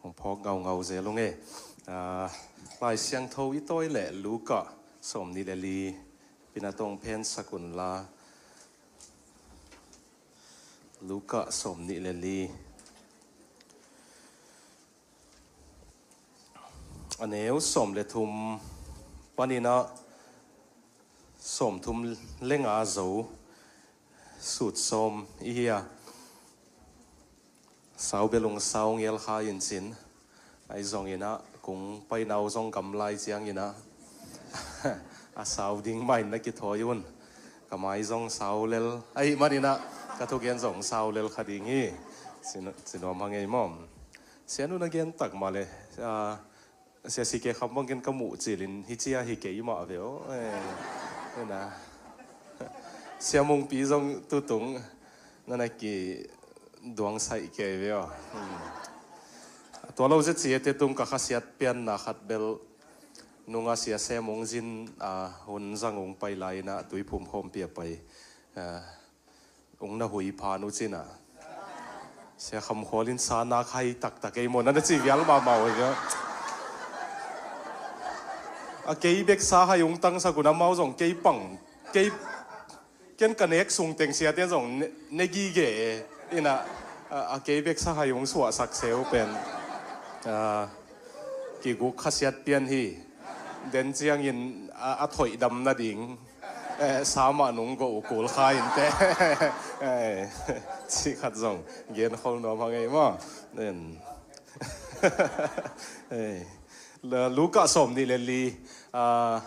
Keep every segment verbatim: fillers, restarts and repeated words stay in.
Hong phawk ngaungau zel ung e. Ah, Lai Siangtho i tawi leh Luka sawm nih le li, Pi Na tawh phensak un la. Luka sawm nih le li, a neu sawm le thum panin ah sawm thum le nga zo sut sawm i hi a. Sau bel ung sau ngial kha in cin. Ahi zongin ah kung painau zong gamlai ciangin ah a sau ding mah in na kithawi un. Ka mai zong sau lel ahih manin ah ka thugen zong sau lel kha ding hi. Ci nuam hang ei maw? Sianu na gen tak mah le, ah, Sia C K Kham bangin ka muh cilin hi cia hi kei mah ve aw. Eh, na. Sia Mungpi zong tutung na na kiduang saih kei ve aw. Hmm. Tua lo zia ciate tung ka khasiat pianna khat bel nunga Sia Sem Ung Zin a hun zang ung pai lai-in ah Tuiphum khawmpi a pai. Ah, ung na hui phan uh cin ah. Sia Kham Khual in sa nak hai taktak ei maw na na ci vial mahmah uh hi. A kei bek sa hai ung tangsak un amau zong kei pang, kei ken ka nek sung teng siate zong ne, ne gige e. Ina, a, a kei bek sa hai ung suahsak seu pen. Ah, kiguk khasiat pian hi. Den ciangin a, a thoih dam nading, eh, sa mah nung go uh kul kha in teh. Eh, cih khat zong gen khol nuam hang ei maw? Den. Eh, Lu-, Luka sawm nih le li, ah,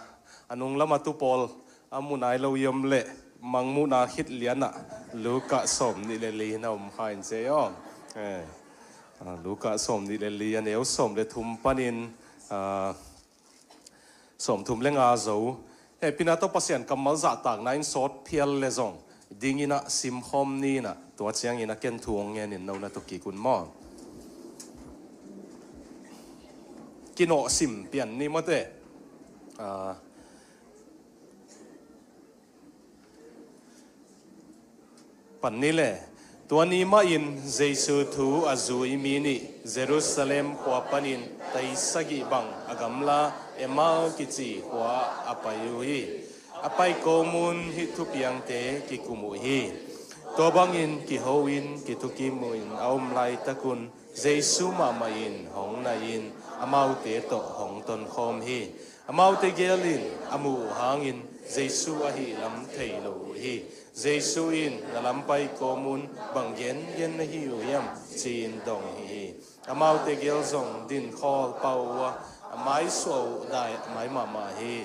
a nung lam a tu pawl a mu nai lo i om leh Mangmuhna khit lian ah Luka sawm nih le li na om kha in ci ei aw. Eh, ah, Luka sawm nih le li a neu sawm le thum panin, ah, sawm thum le nga zo. Hehpihna tawh Pasian kammal zahtakna in sawt phial le zong dingin ah simkhawm ni in ah tua ciangin a ken thu hong ngenin no na tawh kik un maw? Kinawh sim pian ni maw te. Ah, Pan ni le. Tua ni mahin Jesu thu a zui mi nih Jerusalem khua panin tai sagih bang a gamla Emau kici khua a pai uh hi. A pai kawmun hih thupiangte kikum uh hi. Tua bangin kiho in kithukim uh in a om laitakun Jesu mahmah in hong nai in amaute tawh hong tonkhawm hi. Amaute gel in a muh uh hangin Jesu ahih lam thei lo uh hi. Jesu in, "Na lam pai kawmun bang gengen na hi uh hiam?" ci-in dong hi hi. Amaute gel zong dinkhawl pah uh a, a maisuah uh dai a mai mahmah hi.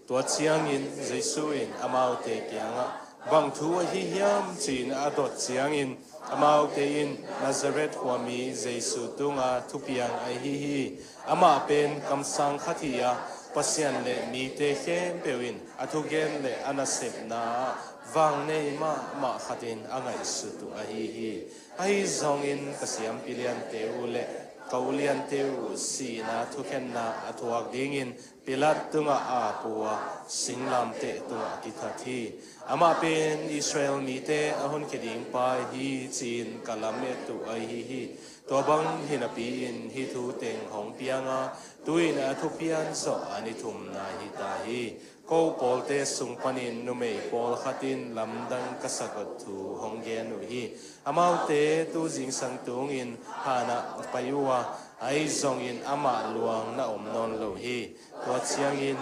Tua ciangin Jesu in amaute kiangah, "Bang thu ahi hiam?" ci-in a dot ciangin, amaute in, "Nazareth khuami Jesu tunga thupiang ahi hi. Amah pen kamsang khat hi a, Pasian le mite khempeuh in a thugen le a nasepna ah vangnei mahmah khatin a ngaihsut uh ahi hi. Ahi zongin ka siampi liante uh le ka u liante uh sihna thukhenna a thuak dingin Pilat tungah ap uh a, singlamteh tungah kithat hi. Amah pen Israel mite a honkhia ding pa hi, ci-in ka lamet uh ahi hi. Tua bang hinapi-in hih thu teng hong piang a, tu-in a thupian zawh a ni thumna hi ta hi. Ko pawlte sung panin numei pawlkhat in lamdang ka sakot thu hong gen uh hi. Amaute tu zingsang tungin hanah pai uh a, ahi zongin amah luang na om nawn lo hi. Tua ciangin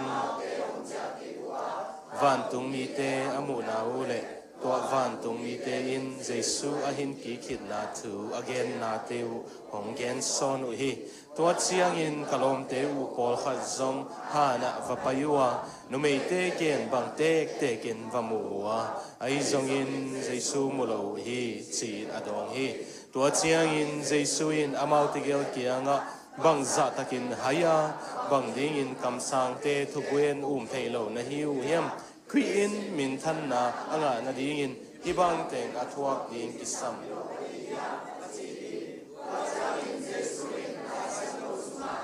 vantung mite a muhna uh le tua vantung mite in Jesu a hinkik khitna thu a gennate uh hong gensawn uh hi. Tua ciangin ka lawmte uh pawlkhat zong hanah va pai uh a, numeite gen bang tektekin va mu uh a, ahi zongin Jesu mu lo uh hi, ci-in a dawng hi. Tua ciangin Jesu in amaute gel kiangah, "Bang zahtakin hai a, bang dingin kamsangte thubuai-in um thei lo na hi uh hiam? Khrih in minthanna a ngah nadingin hih bangteng a thuak ding kisam lo ahi hiam?" a ci hi. Tua ciangin Jesu in a sangno sungah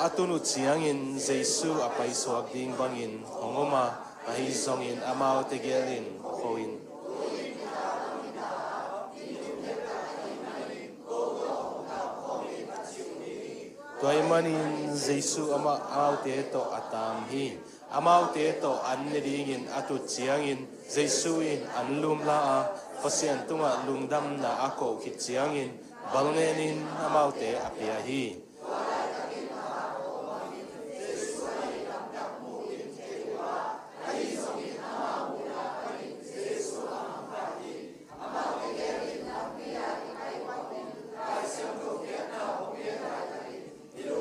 A tun uh ciangin Jesu a paisuak ding bangin hong om a, ahi zongin amaute gelin kho in, tua ahih manin Jesu amah amaute tawh a taam hi. Amaute tawh an ne dingin a tut ciangin Jesu in an lumla a, Pasian tungah lungdamna a koh khit ciangin balnenin amaute a pia hi.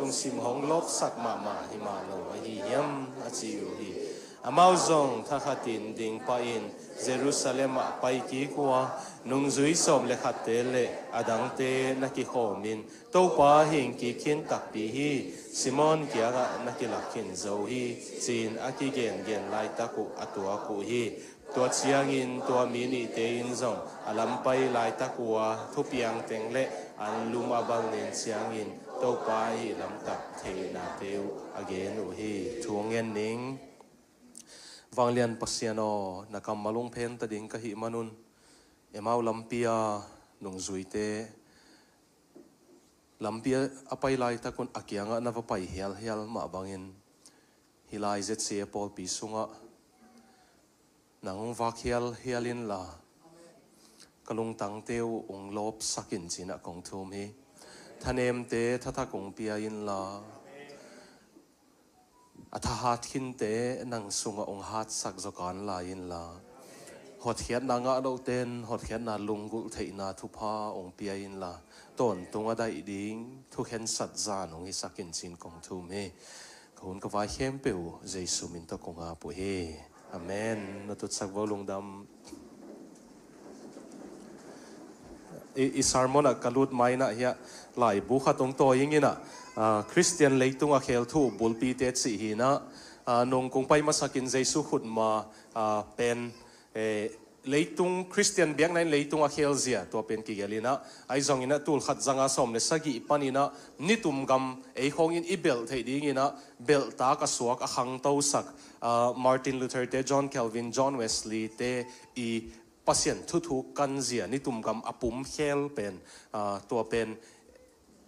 Lungsim hong lawpsak mahmah hi mah lo ahi hiam, a ci uh hi. Amau zong thakhatin ding pahin Jerusalem ah pai kik uh a, nungzui sawm le khatte le a dangte na kikhawmin, Topa hing kik khin takpi hi, Simon kiangah na kilak khin zo hi, ci-in a kigengen laitak uh a tuak uh hi. Tua ciangin tua mi nihte in zong a lampai laitak uh a thupiang teng le an lum a balnen ciangin Topa hih lamtak theihnate uh a gen uh hi. Thu hong ngen ning. Vanglian Pasian aw, na kammal hong phen ta ding ka hih manun, Emau lampi a nungzuite lampi a pai laitakun a kiangah na va pai hialhial mah bangin, hih lai Z C A pawlpi sungah nang hong vak hialhial inla, ka lungtangte uh hong lawpsak in, ci-in ah kong thum hi. Thanemte thathak hong pia inla, a thahat khinte nang sungah hong hatsak zaw kan lai inla, hotkhiatna ngah loten hotkhiatna lunggulh theihna thupha hong pia inla, tawntung a daih ding thukhensat zan hong hisak in, ci-in kong thum hi. Ka hun ka vai khempeuh Jesu min tawh kong ap uh hi. Amen. Na tutsak vo, lungdam. I, i sermon ah ka lut ma-in ah hiah laibu khat hong tawi ing in ah, ah, Khristian leitung a khel thu bulpite cih hi in ah, ah, nung kong pai masakin Jesu khutma, ah, pen, eh, leitung, Khristian biakna in leitung a khel zia tua pen kigelh in ah, ahi zongin ah tul khat zanga sawm le sagih panin ah nitum gam ei khawngin i belh theih dingin ah belhtak a suak a khangtosak, ah, Martin Luther te, John Calvin, John Wesley te i Pasian thuthuk kanzia nitum gam a pum khel pen, ah, tua pen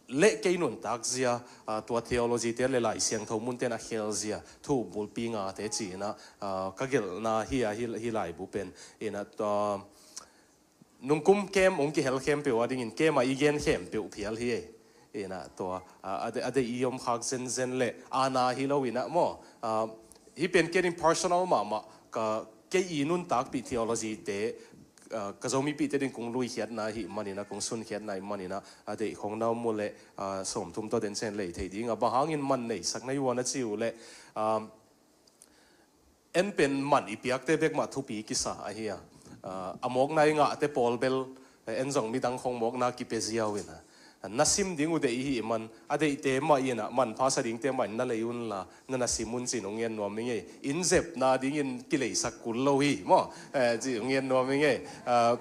le kei nuntak zia, ah, tua theology te le Lai Siangtho munten a khel zia thu bulpi ngate ci-in ah, ah, ka gelhna hi a, hi, hi laibu pen. In ah, tua, nungkum kem hong kihel khempeuh a dingin kem ah i gen khempeuh phial hi e. In ah tua, ah, a de, a deih i om khak zenzen le ana hi lo in ah maw, ah, hih pen ken in personal mahmah ka, kei i nuntakpih theology te, ah, ka Zomipihte ding kong luikhiatna ahih manin ah, kong sunkhiatna ahih manin ah, a deih khong na om uh leh, ah, sawmthum tawh den sen lei thei ding a, bang hangin man neisak na hi uh a na ci uh leh, ah, en pen man i piakte bek mah thupi kisa ahi a, ah, a mawkna i ngahte pawl bel, eh, en zong midang khong mawkna kipia ziau in ah, na sim ding uh deih i hih man, a deihte mah in ah, manpha sa dingte mah in na lei unla, na na sim un ci-in hong ngen nuam ing ei. Inn zepna dingin kileisak kul lo hi maw, eh, ci hong ngen nuam ing ei. Ah,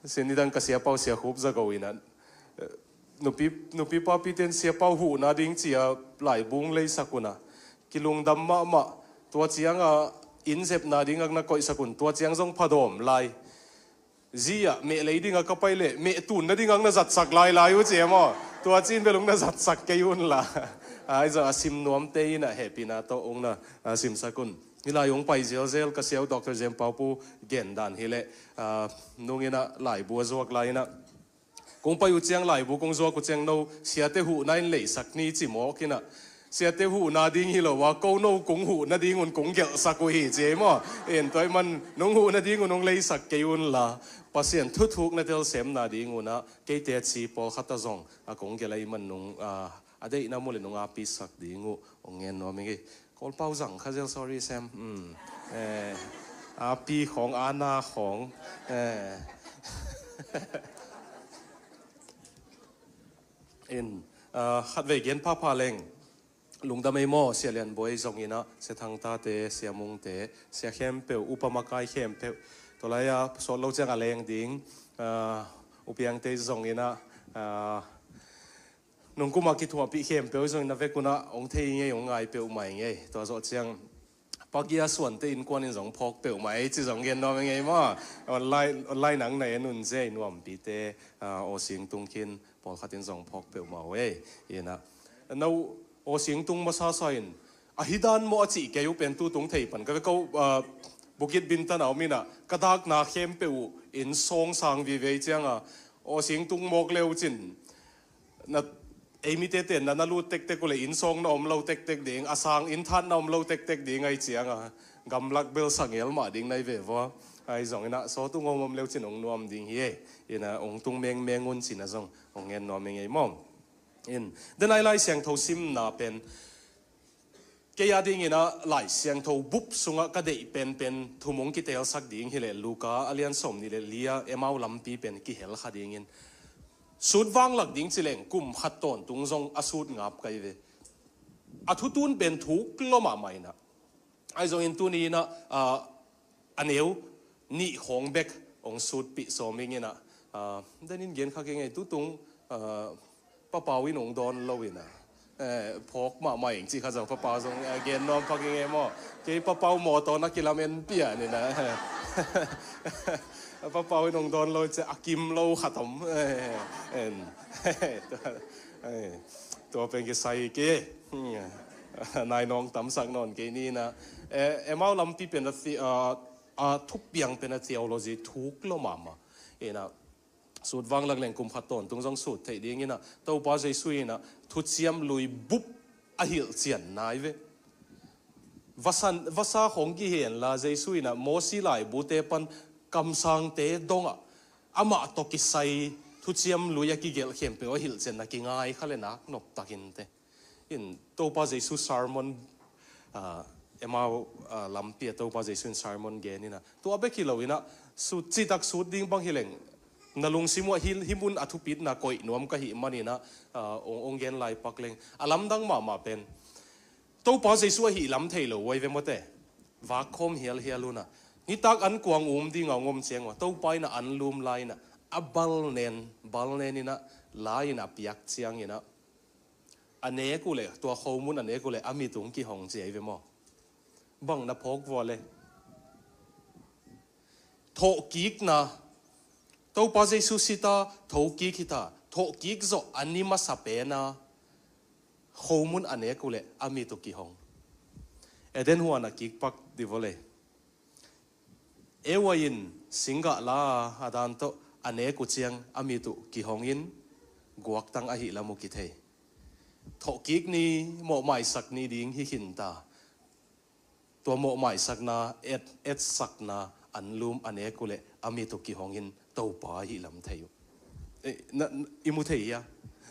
sin nidang ka siapau Sia Khup Za Go in ah, eh, nupi, nupi papite in siapau huhna ding ci-a laibu hong leisak un ah, kilungdam mahmah. Tua ciangah inn zepna dingah na koihsak un, tua ciang zong phadawm lai. Zi ah meh lei dingah ka pai leh meh tun nadingah na zatsak lailai uh ci e maw. Tua ci-in bel hong na zatsak kei unla, ah, ahi zong a sim nuamte in ah hehpihna tawh hong na, ah, simsak un. Hih lai hong pai zelzel ka siau Doctor Jem Pau Pu gen dan hi leh, ah, nung in ah laibu a zuak lai in ah, kong pai uh ciang, laibu kong zuak uh ciang, no siate huhna in leisak ni ci mawk in ah, siate huhna ding hi lo a, ko no kong huh nadingun kong gelhsak uh hi ci ei maw. In tua ahih man nung huh nadingun hong leisak kei unla, Pasian thuthuk na telsemna dingun ah keite a ci pawlkhat ah zong a kong gelh ahih man nung, ah, a deihna mu le nung apisak ding uh hong ngen nuam ing ei. Kawlpau zang kha zel, sorry Sam. Hmm. Eh, api khawng, ana khawng. Eh. In, ah, khatvei gen phapha leng. Lungdam ei maw, Sia Lian Bawi zong in ah, Sia Thang Tate, Sia Mung te, sia khempeuh, upa makai khempeuh. Tua lai-a sawt lo ciang a leng ding, ah, U Piang te zong in ah, ah, Nungkuma kithuahpih khempeuh zong na vek unah hong thei ngei, hong ngai peuhmah ngei. Tua zawh ciang pagia suante innkuan in zong phawk peuhmah ei ci zong gen nuam ngei maw? Online, online ang na en un zia nuampite, ah, aw sing tung khin pawlkhat in zong phawk peuhmah uh ei. Inah no aw sing tung masasa in ahi dan maw a cih kei uh pen tu tung thei pan ka ve ko, ah, Bukit Bintan a om inah ka dakna khempeuh uh inn sawng sang vive cianga aw sing tung mawk leu cin na ei mite ten na na lut tektek uh le inn sawng na om lo tektek ding, a sang inn that na om lo tektek ding ahi cianga gamlak bel sangel mah ding na hi ve vua. Ahi zong inah sawt uh ngawm om leu cin hong nuam ding hi ei. Inah hong tung mengmeng un cina zong hong ngen nuam hi ngei maw? In, denai Lai Siangtho simna pen kei a dingin ah Lai Siangtho bup sungah ka deih penpen thum hong kiteelsak ding hileh Luka a lian sawm nih le li a Emau lampi pen kihel kha dingin sut vanglak ding cileng kum khat tawntung zong a sut ngap kai ve. A thutun pen thuk lo mahmah inah ahi zongin tuni inah, ah, a neu nih khawng bek hong sutpih sawm ing inah, ah, denin gen kha kei ngei tutung, ah, Papau in hong dawn lo inah, eh, phawk mahmah ing cih kha zong Papau zong, eh, gen nuam kha kei ngei maw? Kei Papau mawtaw na kilamen pian inah Papau in hong dawn lo in ciah a kim lo khat om, eh, en. Eh, tua pen kisai kei. Nai nawng tamsak nawn kei ni inah, eh, Emau lampi pen a thi-, ah, a thupiang pen a theology thuk lo mahmah. Inah sut vanglak leng kum khat tawntung zong sut theih ding inah Topa Jesu inah thuciam lui bup a hilhcian nai ve. Vasan, vasa khong kihen la Jesu inah Mosi laibute pan kamsangte dongah amah tawh kisai thuciam lui a kigelh khempeuh a hilhcian na kingai kha le nak nop takin te. In Topa Jesu sermon, ah, Emau, ah, lampi a Topa Jesu in sermon gen inah tua bek hi lo inah sut, citak sut ding bang hileng na lungsim uh a hi, hi mun a thupitna koih nuam ka hih man inah, ah, ong, ong gen lai pak leng a lamdang mahmah pen Topa Jesu a hih lam thei lo uh ahi ve mawte. Vak khawm hialhial unah nitak an kuang um dinga ong om ciang uh a Topa inah an lum lai inah a bal nen, bal nen inah lai inah a piak ciang inah a nek uh le, tua khomun a nek uh le a mit ung kihong ci ahi ve maw? Bang na phawk vua le? Thawhkikna, Topa Jesu sita thokik hita, thawhkik zawh a ni masa pena khomun a nek uh le a mit uh kihong. Eden huan a kikpak di vua le. Ewa in singgah la a dan tawh a nek uh ciang a mit uh kihongin guaktang ahi lam uh kithei. Thawhkik ni, mawhmaisak ni ding hi khinta. Tua mawhmaisakna, et, etsakna an lum a nek uh le a mit uh kihongin Topa ahi lam thei uh. Eh, na, na, i mu thei hia?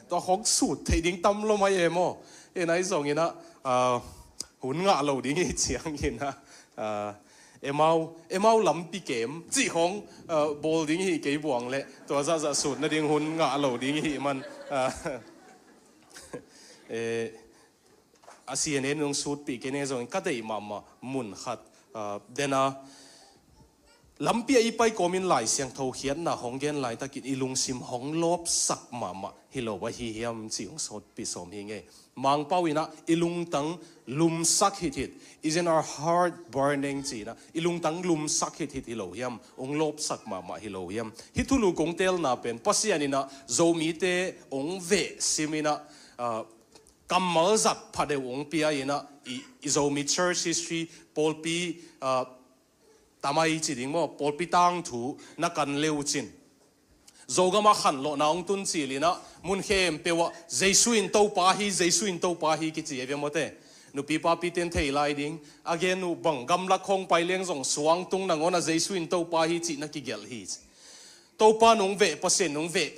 Tua khong sut theih ding tam lo mai e maw? Eh, nai zong inah, ah, hun ngah lo ding hi ciang inah, ah, Emau, Emau lampi kem cih khong, ah, bawl ding hi kei buang le tua zahzah sut nading hun ngah lo ding hi man, ah, eh, a C N N in hong sutpih kei ne zongin ka deih mahmah mun khat, ah, dena lampi a i pai kawmin Lai Siangtho khiatna hong gen laitakin i lungsim hong lawpsak mahmah hi lo ahi hiam cih hong sawtpih sawm hi ngei. Mangpau inah i lungtang lumsak hithit, is in our heart burning ci inah i lungtang lumsak hithit hi lo hiam, hong lawpsak mahmah hi lo hiam? Hih thulu kong telna pen Pasian inah Zomite hong veh sim inah, ah, kammal zat phadeuh hong pia inah i, i Zomi church history pawlpi, ah, tamai ci ding maw, pawlpi tangthu na kan leu cin Zogamah khanlawhna hong tun cil inah mun khempeuh ah Jesu in Topa hi, Jesu in Topa hi kici ahi ve mawte. Nupi papite in thei lai ding a gen uh bang gamlak khawng pai leng zong suangtung nangawn ah Jesu in Topa hi cih na kigelh hi ci. Topa nong veh, Pasian nong veh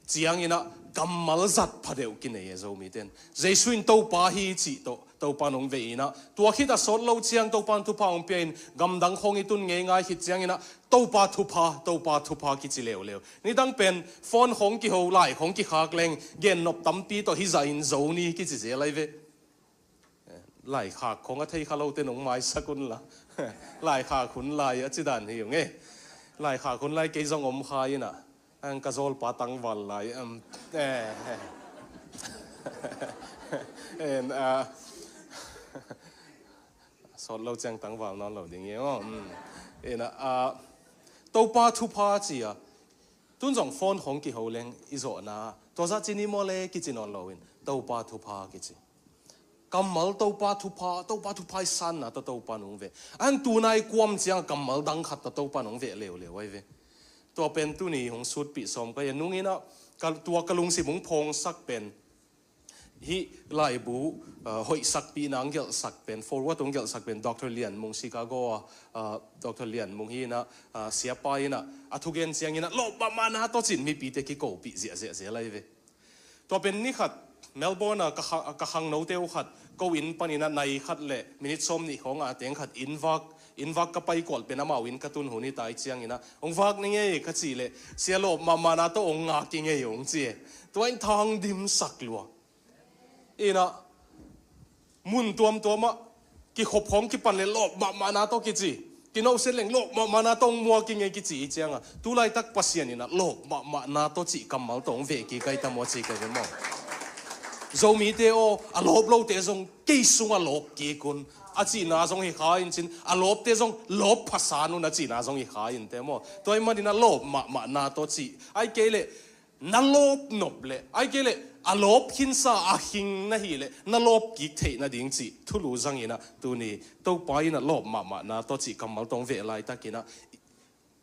ciang inah kammal zat phadeuh kinei e Zomite in. Jesu in Topa hi cih tawh Topa nong veh inah tua khit a sawt lo ciang Topa in thupha hong pia in gamdang khawng i tun ngeingai khit ciang inah Topa thupha, Topa thupha kici leuleu. Nidang pen phone khawng kiho, lai khawng kikhak leng gennop tampi tawh hih zah in zo ni kici zel ahi ve. Laikhak khawng a thei kha lote nong maisak unla. Laikhak hun lai a ci dan hi ung e. Laikhak hun lai kei zong om kha inah. Ang ka zawlpa tangval lai, em, eh, eh. En, ah, sawt lo ciang tangval nawn lo ding hi maw? Mm. En, ah, Topa thupha ci a, tun zong phone khong kiho leng i zawhna, tua zah ci ni maw le kici nawn loin, Topa thupha kici. Kammal Topa thupha, Topa thupha i sanna tawh Topa nong veh. Ang tunai kuam ciang kammal dang khat tawh Topa nong veh leuleu ai ve. Tua pen tuni hong sutpih sawm ka hi a, nungin ah, ka, tua ka lungsim hong phawngsak pen, hih laibu, ah, hoihsakpihna ang gelhsak pen, forward ang gelhsak pen, Doctor Lian Mung, Chicago a, ah, Doctor Lian Mung hi in ah, ah, siapa in ah, a thugen ciangin ah, lawp mahmahna tawh cin mipite kikopih ziahziah zel ai ve. Tua pen ni khat, Melbourne a ka kha-, ka khangnote uh khat, ko inn panin ah nai khat le minute sawm nih khawng a teng khat inn vak, inn vak ka paikual pen amau inn ka tun hun hi ta i ciangin ah, hong vak ni ngei ka cih leh, sia lawp mahmahna tawh hong ngak i ngei hong ci e. Tua in thang dimsak lua. Ina, mun tuamtuam ah, kikhop khawng kipan le lawp mahmahna tawh kici. Kinohset leng lawp mahmahna tawh hong muak i ngei kici i cianga, tu laitak Pasian in ah lawp mahmahna tawh cih kammal tawh hong veh kik ai ta maw ci ka ve maw? Zomite aw, a lawp lote zong kei sung a lawp kik un, a cihna zong hi kha in cin, a lawpte zong lawp phasan un a cihna zong hi kha in te maw? Tua ahih manin ah lawp mahmahna tawh cih. Ai kei leh, na lawp nop leh, ai kei leh, a lawp khinsa a khing na hih leh, na lawp kik theih nading cih thulu zangin ah, tuni Topa in ah lawp mahmahna tawh cih kammal tawh hong veh laitakin ah,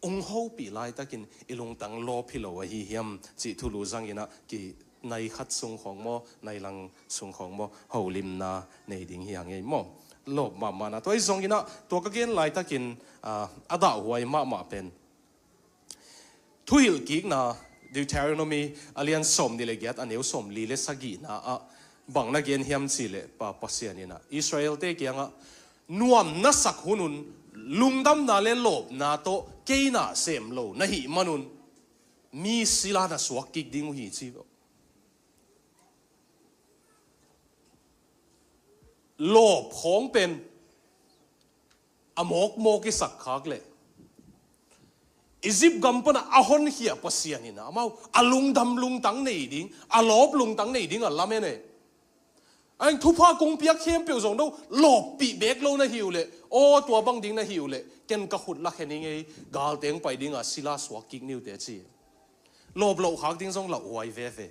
hong hopih laitakin i lungtang lawp hi lo ahi hiam cih thulu zangin ah, ki nai khat sung khawng maw, nai lang sung khawng maw, holimna nei ding hi a ngei maw? Lawp mahmahna tawh ahi zongin ah, tua ka gen laitakin, ah, a dahhuai mahmah pen, Thuhilhkikna, Deuteronomy a lian sawm nih le giat, a neu sawm li le sagihna ah bang na gen hiam cih leh, Pa Pasian in ah Israel-te kiangah, nuam na sak hun un lungdamna le lawpna tawh kei na sem lo na hih manun mi sila na suak kik ding uh hi ci. Lawp khawng pen a mawkmawk i sak khak leh, Egypt gam pan a honkhia Pasian in ah amau a lungdam lungtang nei ding, a lawp lungtang nei ding a lamen e. Ahin thupha kong piak khempeuh zong no lawppih beek lo na hi uh leh, aw, tua bang ding na hi uh leh, ken ka khut lakhen i ngei, galteng pai dinga sila suak kik ni uh teh ci. Lawp loh khak ding zong lauhuai veve.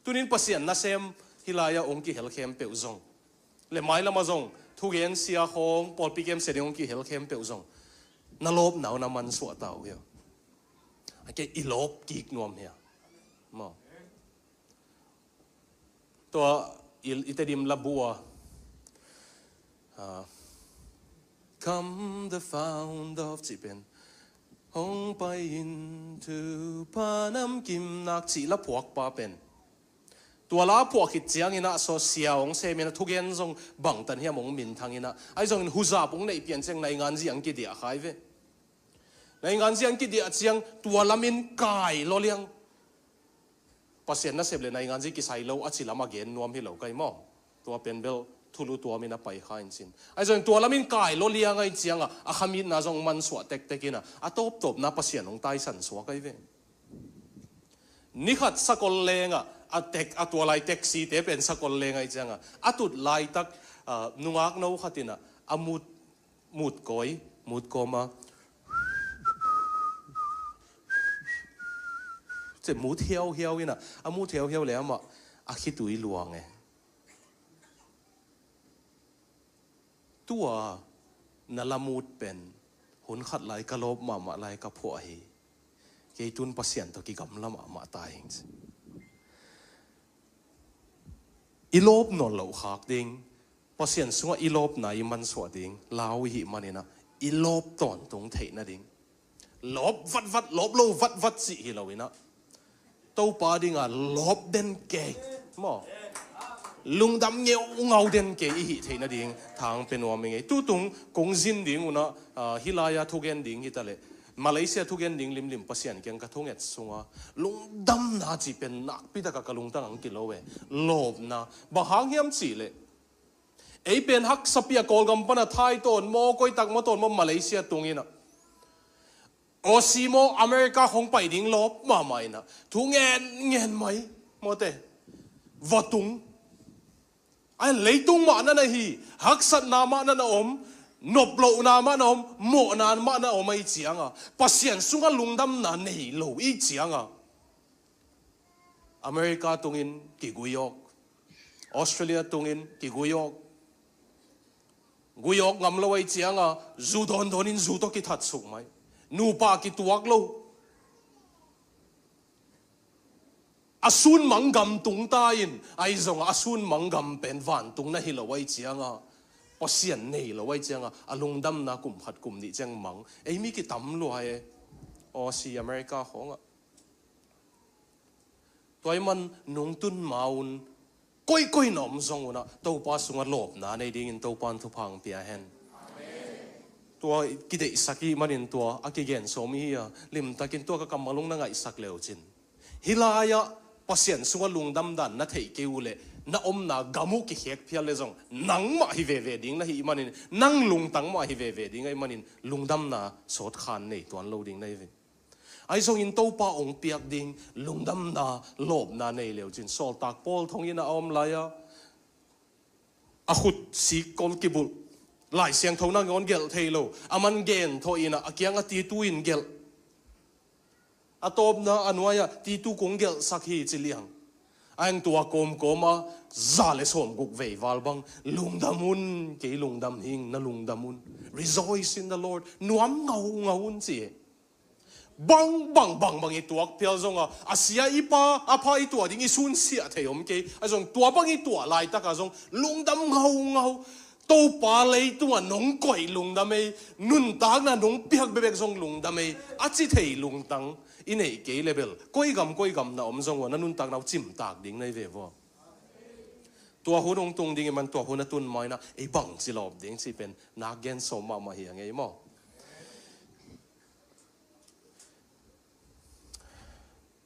Tunin Pasian nasem hih lai-ah hong kihel khempeuh zong, le mailamah zong thugen sia khawng, pawlpi kem sia ding hong kihel khempeuh zong, na lawpna uh na mansuah ta uh hia? A kei i lawp kik nuam hia? Maw? Tua i, i Tedim labu ah, ah, "Come the fount of," cih pen, "Hong pai in thupha namkim nak," cih la phuakpa pen, tua la phuak khit ciangin ah, saw sia hong semin ah, thugen zong bangtan hiam hong minthangin ah, ahi zongin huzap hong neih pian ciang nainganzi hong kidiah khai ve. Nainganzi hong kidiah ciang tua lamin kai lua liang. Pasian nasep le nainganzi kisai lo a ci lam a gen nuam hi lo kai maw? Tua pen bel thulu tuamin a pai kha in cin. Ahi zongin tua lamin kai lua liang ahih cianga, a khamitna zong mansuah tektek in ah, a tawptawpna Pasian hong taisan suak ahi ve. Nikhat sakol lengah, a tek, a tua lai taxi-te pen sakol leng ahih cianga, a tut laitak, ah, nungak no khat in ah, a mut, mut kawi, mut kawma, ci mut hiauhiau in ah, a mut hiauhiau le amah a khitui luang e. Tua na lamut pen, hun khat lai ka lawp mahmah lai ka phuah hi. Kei tun Pasian tawh kigamla mahmah ta ing ci. I lawp nawn loh khak ding, Pasian sungah i lawpna i mansuah ding lau i hih manin ah, i lawp tawntung theih nading, lawp vatvat, lawp lo vatvat cih hi lo in ah, Topa dinga lawp den kei, maw, lungdam ngeungau den kei i hih theih nading thang pe nuam i ngei. Tutung kong zin ding un ah, ah, hih lai-a thugen ding hi ta leh, Malaysia thugen ding limlim Pasian kiang ka thunget sunga, lungdamna cih pen nakpi taka ka lungtang ang kilo e. Lawpna, bang hang hiam cih leh, ei pen haksa pi a Kawlgam pana thai tawn maw, koi tak maw tawn maw, Malaysia tung in ah, Aussie maw, America khong pai ding lawp mahmah in ah, thu ngen ngen mai, mawte. va tung. A leitung mah na na hi, haksatna mah na na om, noplohna mah na om, mawhna mah na om ahih cianga Pasian sungah lungdamna nei lo ahih cianga America tungin kiguiawk, Australia tungin kiguiawk, guiawk ngam lo ahih cianga zu dawndawn in zu tawh kithat suk mai. Nupa kituak lo. A sunmang gam tung ta in, ahi zongah a sunmang gam pen vantung na hi lo ahih cianga Pasian nei lo ahih cianga a lungdamna kum khat kum nih ciang mang. Ei mi kitam lua e. Aussie, America khawngah. Tua ahih man nungtun ma un koikoi na om zong unah Topa sungah lawpna nei dingin Topa in thupha hong pia hen. Tua kideihsak ahih manin tua a kigen sawm hi a, limtakin tua ka kammal hong na ngaihsak leucin, hih lai-ah Pasian sungah lungdam dan na theih kei uh leh na omna gam uh kikhek phial leh zong nangmah hi veve ding na hih manin, nang lungtang mah hi veve ding ahih manin lungdamna sawt khan nei tuan lo ding na hi ve. Ahi zongin Topa hong piak ding lungdamna lawpna nei leucin, sawltak Paul thonginn a om lai-a, a khut sik kol kibulh, Lai Siangtho nangawn gelh thei lo, a man gen thawh inah a kiangah Titu in gelh. A tawpna a nuai-ah Titu kong gelhsak hi ci liang. A heng tua kawmkawm a za le sawmguk vei val bang lungdam un, kei lungdam hing, na lungdam un. Rejoice in the Lord. Nuam ngaungau un ci hi. Bang bang bang bang i tuak phial zonga a sia i pha, a pha i tuah ding i sunsiah thei om kei. A zong tua bang i tuah laitaka zong lungdam ngaungau. Topa leitungah nong koih lungdam ei, nuntakna nong piak bekbek zong lungdam ei, a ci thei lungtang i neih kei leh bel koi gam koi gam na om zong uh a na nuntakna uh cimtak ding na hi ve vua. Tua hun hong tung ding i man tua hun a tun ma inah ei bangci lawp ding cih pen nak gen sawm mahmah hi a ngei maw?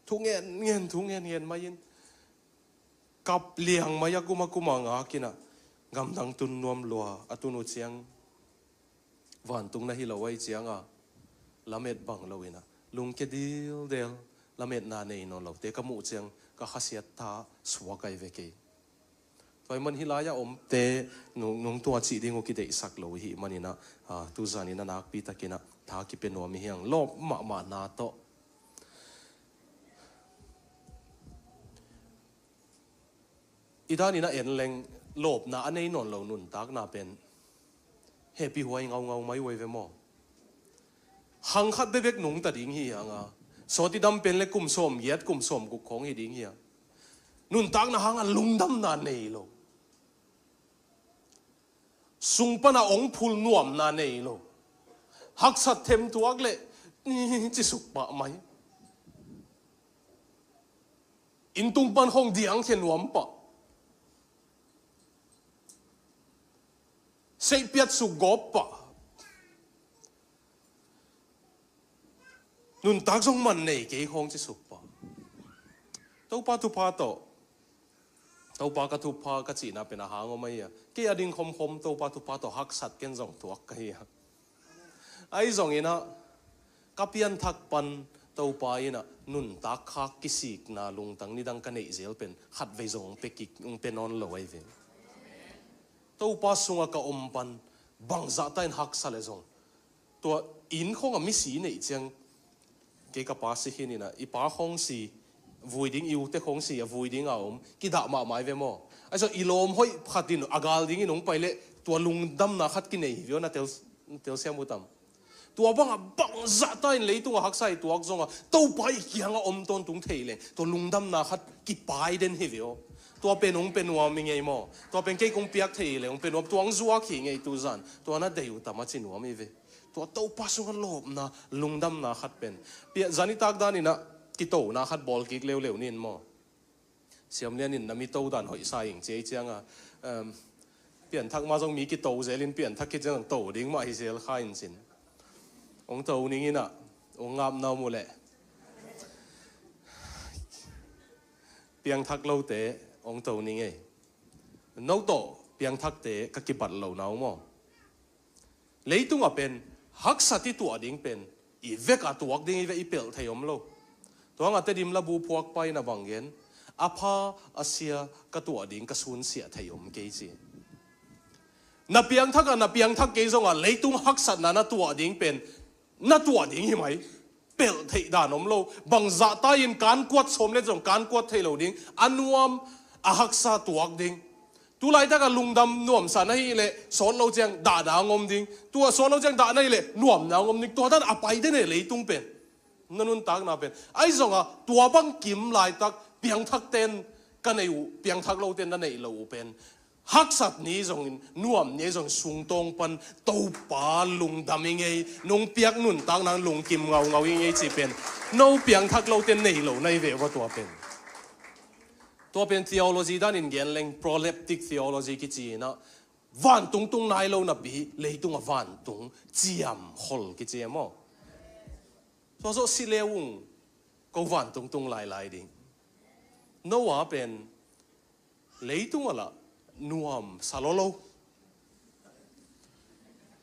Thu ngen ngen, thu ngen ngen mai in, kap liang mai a kum a kum a ngak inah gamdang tun nuam lua, a tun uh ciang vantung na hi lo ahih cianga lamet bang lo inah lungke dildel, lametna nei nawn lote ka muh ciang ka khasiat tha suak ahi ve kei. Tua ahih man hih lai-ah omte nung, nung tua cih ding uh kideihsak lo i hih maninah, ah, tuzan inah nakpi takinah tha kipia nuam i hi hang, lawp mahmahna tawh. I dan inah en leng lawpna a nei nawn lo nuntakna pen hehpih huai ngaungau mai uh ahi ve maw? Hang khat bekbek nungta ding hi hanga, sawt i dam pen le kum sawmgiat kum sawmguk khawng hi ding hi a, nuntakna hanga lungdamna nei lo, sung pana ong phul nuamna nei lo, haksat them tuak le ci suk pah mai. Inntung pan khawng diangkhia nuam pah. Seihpiat suk gawp pah. Nuntak zong man nei kei khawng ci suk pah. Topa thupha tawh, Topa ka thupha ka cihna pen a hang om ahi a, kei a ding khomkhom Topa thupha tawh haksat ken zong tuak ka hi a. Ahi zonginah ka pianthak pan Topa inah nuntak khak kisikna lungtang nidang ka neih zel pen khatvei zong hong pia kik, hong pia nawn lo ahi ve. Topa sungah ka om pan bangzahta in haksa le zong, tua inn khawngah misi neih ciang, kei ka pa si khin inah i pa khawng si vui ding, i ute khawng si a vui ding a om, kidah mahmah ahi ve maw? Ahi zong i lawm hoih khat in a gal dingin hong pai leh tua lungdamna khat kinei hi ve aw, na tel, telsiam uh tam? Tua bangah bangzahta in leitungah haksa i tuak zongah Topa i kiangah om tawntung thei leng tua lungdamna khat kipai den hi ve aw. Tua pen hong pia nuam i ngei maw? Tua pen kei kong piak thei hi leng hong pia nuam, tua hong zuak hi ngei tuzan. Tua na deih uh tam a ci nuam hi ve. Tua Topa sungah lawpna lungdamna khat pen, pia, zanitak daninah kitona khat bawl kik leuleu nin maw? Siamlian in na mi to dan hoihsa ing ci ei cianga, em, pianthak ma zong mi kito zelin pianthak khit ciang to ding mah hi zel kha in cin. Hong to ning inah hong ngapna om uh leh piangthak lote hong to ning ei. No tawh piangthakte ka kibat lo na uh maw? Leitungah pen haksat i tuah ding pen i vekah tuak ding i vek i pelh thei om lo. Tua hangah Tedim labu phuakpa in a bang gen, A pha a sia ka tuah ding ka sunsiah thei om kei ci. Na piangthak a na piangthak kei zongah leitung haksatna na tuah ding pen na tuah ding hi mai. Pelh theih dan om lo. Bangzah tai-in kan kuat sawm le zong kan kuat thei lo ding. A nuam a haksa tuak ding. Tulaitak a lungdam nuamsa na hih leh sawt lo ciang dahna ang om ding. Tua sawt lo ciang dahna hih leh nuamna ang om ding. Tua dan a pai den e leitung pen. Na nuntakna pen. Ahi zongah tua bang kim laitak piangthak ten ka nei uh, piangthak lo ten na neih lo uh pen. Haksat ni zongin, nuam ni zong sungtawng pan Topa lungdam i ngei, nong piak nuntakna lungkim ngaungau i ngei ci pen. No piangthak lo ten nei lo na hi ve ua tua pen. Tua pen theology danin gen leng proleptic theology kici inah, vantung tung nai lo napi, leitung a vantung ciam khol kici e maw? Tua zawh si le ung, ko vantung tung lailai ding. Noah pen leitung a lah nuam sa lo lo.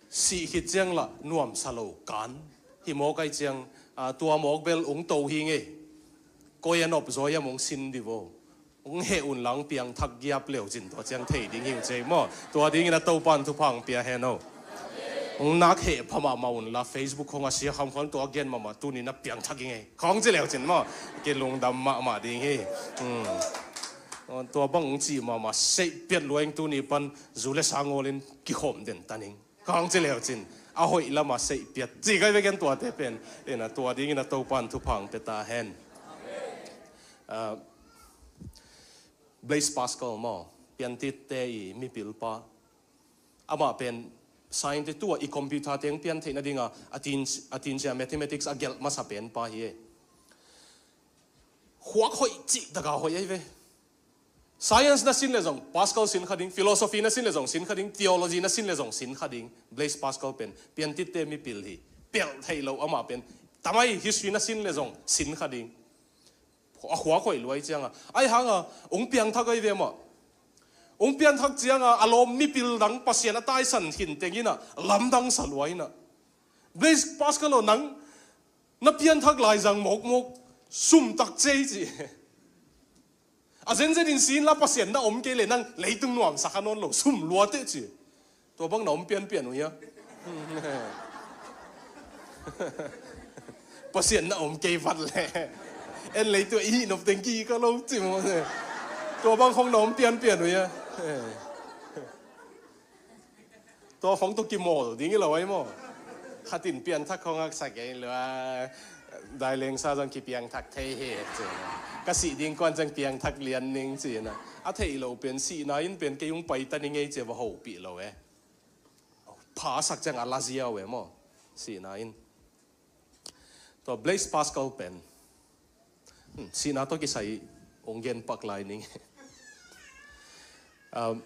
Sih khit ciang lah nuam sa lo kan. Hi mawk ai ciang, ah, tua mawk bel ung to hi ngei. Koi a nop zaw hiam ung sin di vo. Ung heh un lang piangthak giap leu cin tua ciang thei ding hi uh cei maw. Tua dingin a Topan thupha ang pia hen o. Ung nak heh pha mahmah un la Facebook khong a sia kham khon tua gen mahmah tuni na piangthak i ngei. Khong ci leu cin maw. Kilungdam mahmah ding hi. Hmm. Tua bang ung ci mahmah seih piat luaing tuni pan zu le sa ngawlin kikhawm den taning. Khong ci leu cin. A hoih lama seih piat. Ci kai veken tuate pen. Ina tua dingin a Topan thupha ang pia ta hen. Ah, Blaise Pascal maw, piantitte i mipilpa. Amah pen scientist tua i computer teng pian theih nadinga a tin, a tin cia mathematics a gelh masa pen pa hi e. Khuak hoih cih taka hoih ahi ve. Science na sin le zong Pascal sin kha ding, philosophy na sin le zong sin kha ding, theology na sin le zong sin kha ding. Blaise Pascal pen piantitte mipil hi. Pelh theih lo amah pen tamai history na sin le zong sin kha ding. A khuak hoih luai cianga. Ai hanga, ung piangthak ai ve mah. Ung piangthak cianga, a lawm mipil dang Pasian a taisan khin tengina, lamdang sa luai na. Blaise Pascal aw nang, na piangthak lai zang mawkmawk, sum tak cei ci. A zenzen in sin la Pasian na om kei le nang leitung nuam sa kha nawn lo, sum luate ci. Tua bang na om pianpian uh hia? Pasian na om kei vat le. En lei tua i hih nop teng ki ka lo ci maw se. Tua bang khong na om pianpian uh hia? Tua khong tua kimawl ding i lo ai maw. Khatin pianthak khong haksa kei lo a. Dailengsa zong kipiangthak thei hi ci. Ka sih ding kuan zong piangthak lian ning ci na. A theih lo pen sihna in pen kei ung paita ni ngei ci va hopih lo e. Phasak ciang a la ziau e maw. Sihna in. Tua Blaise Pascal pen. Hmm, sihna tawh kisai ong gen pak lai ning. Um,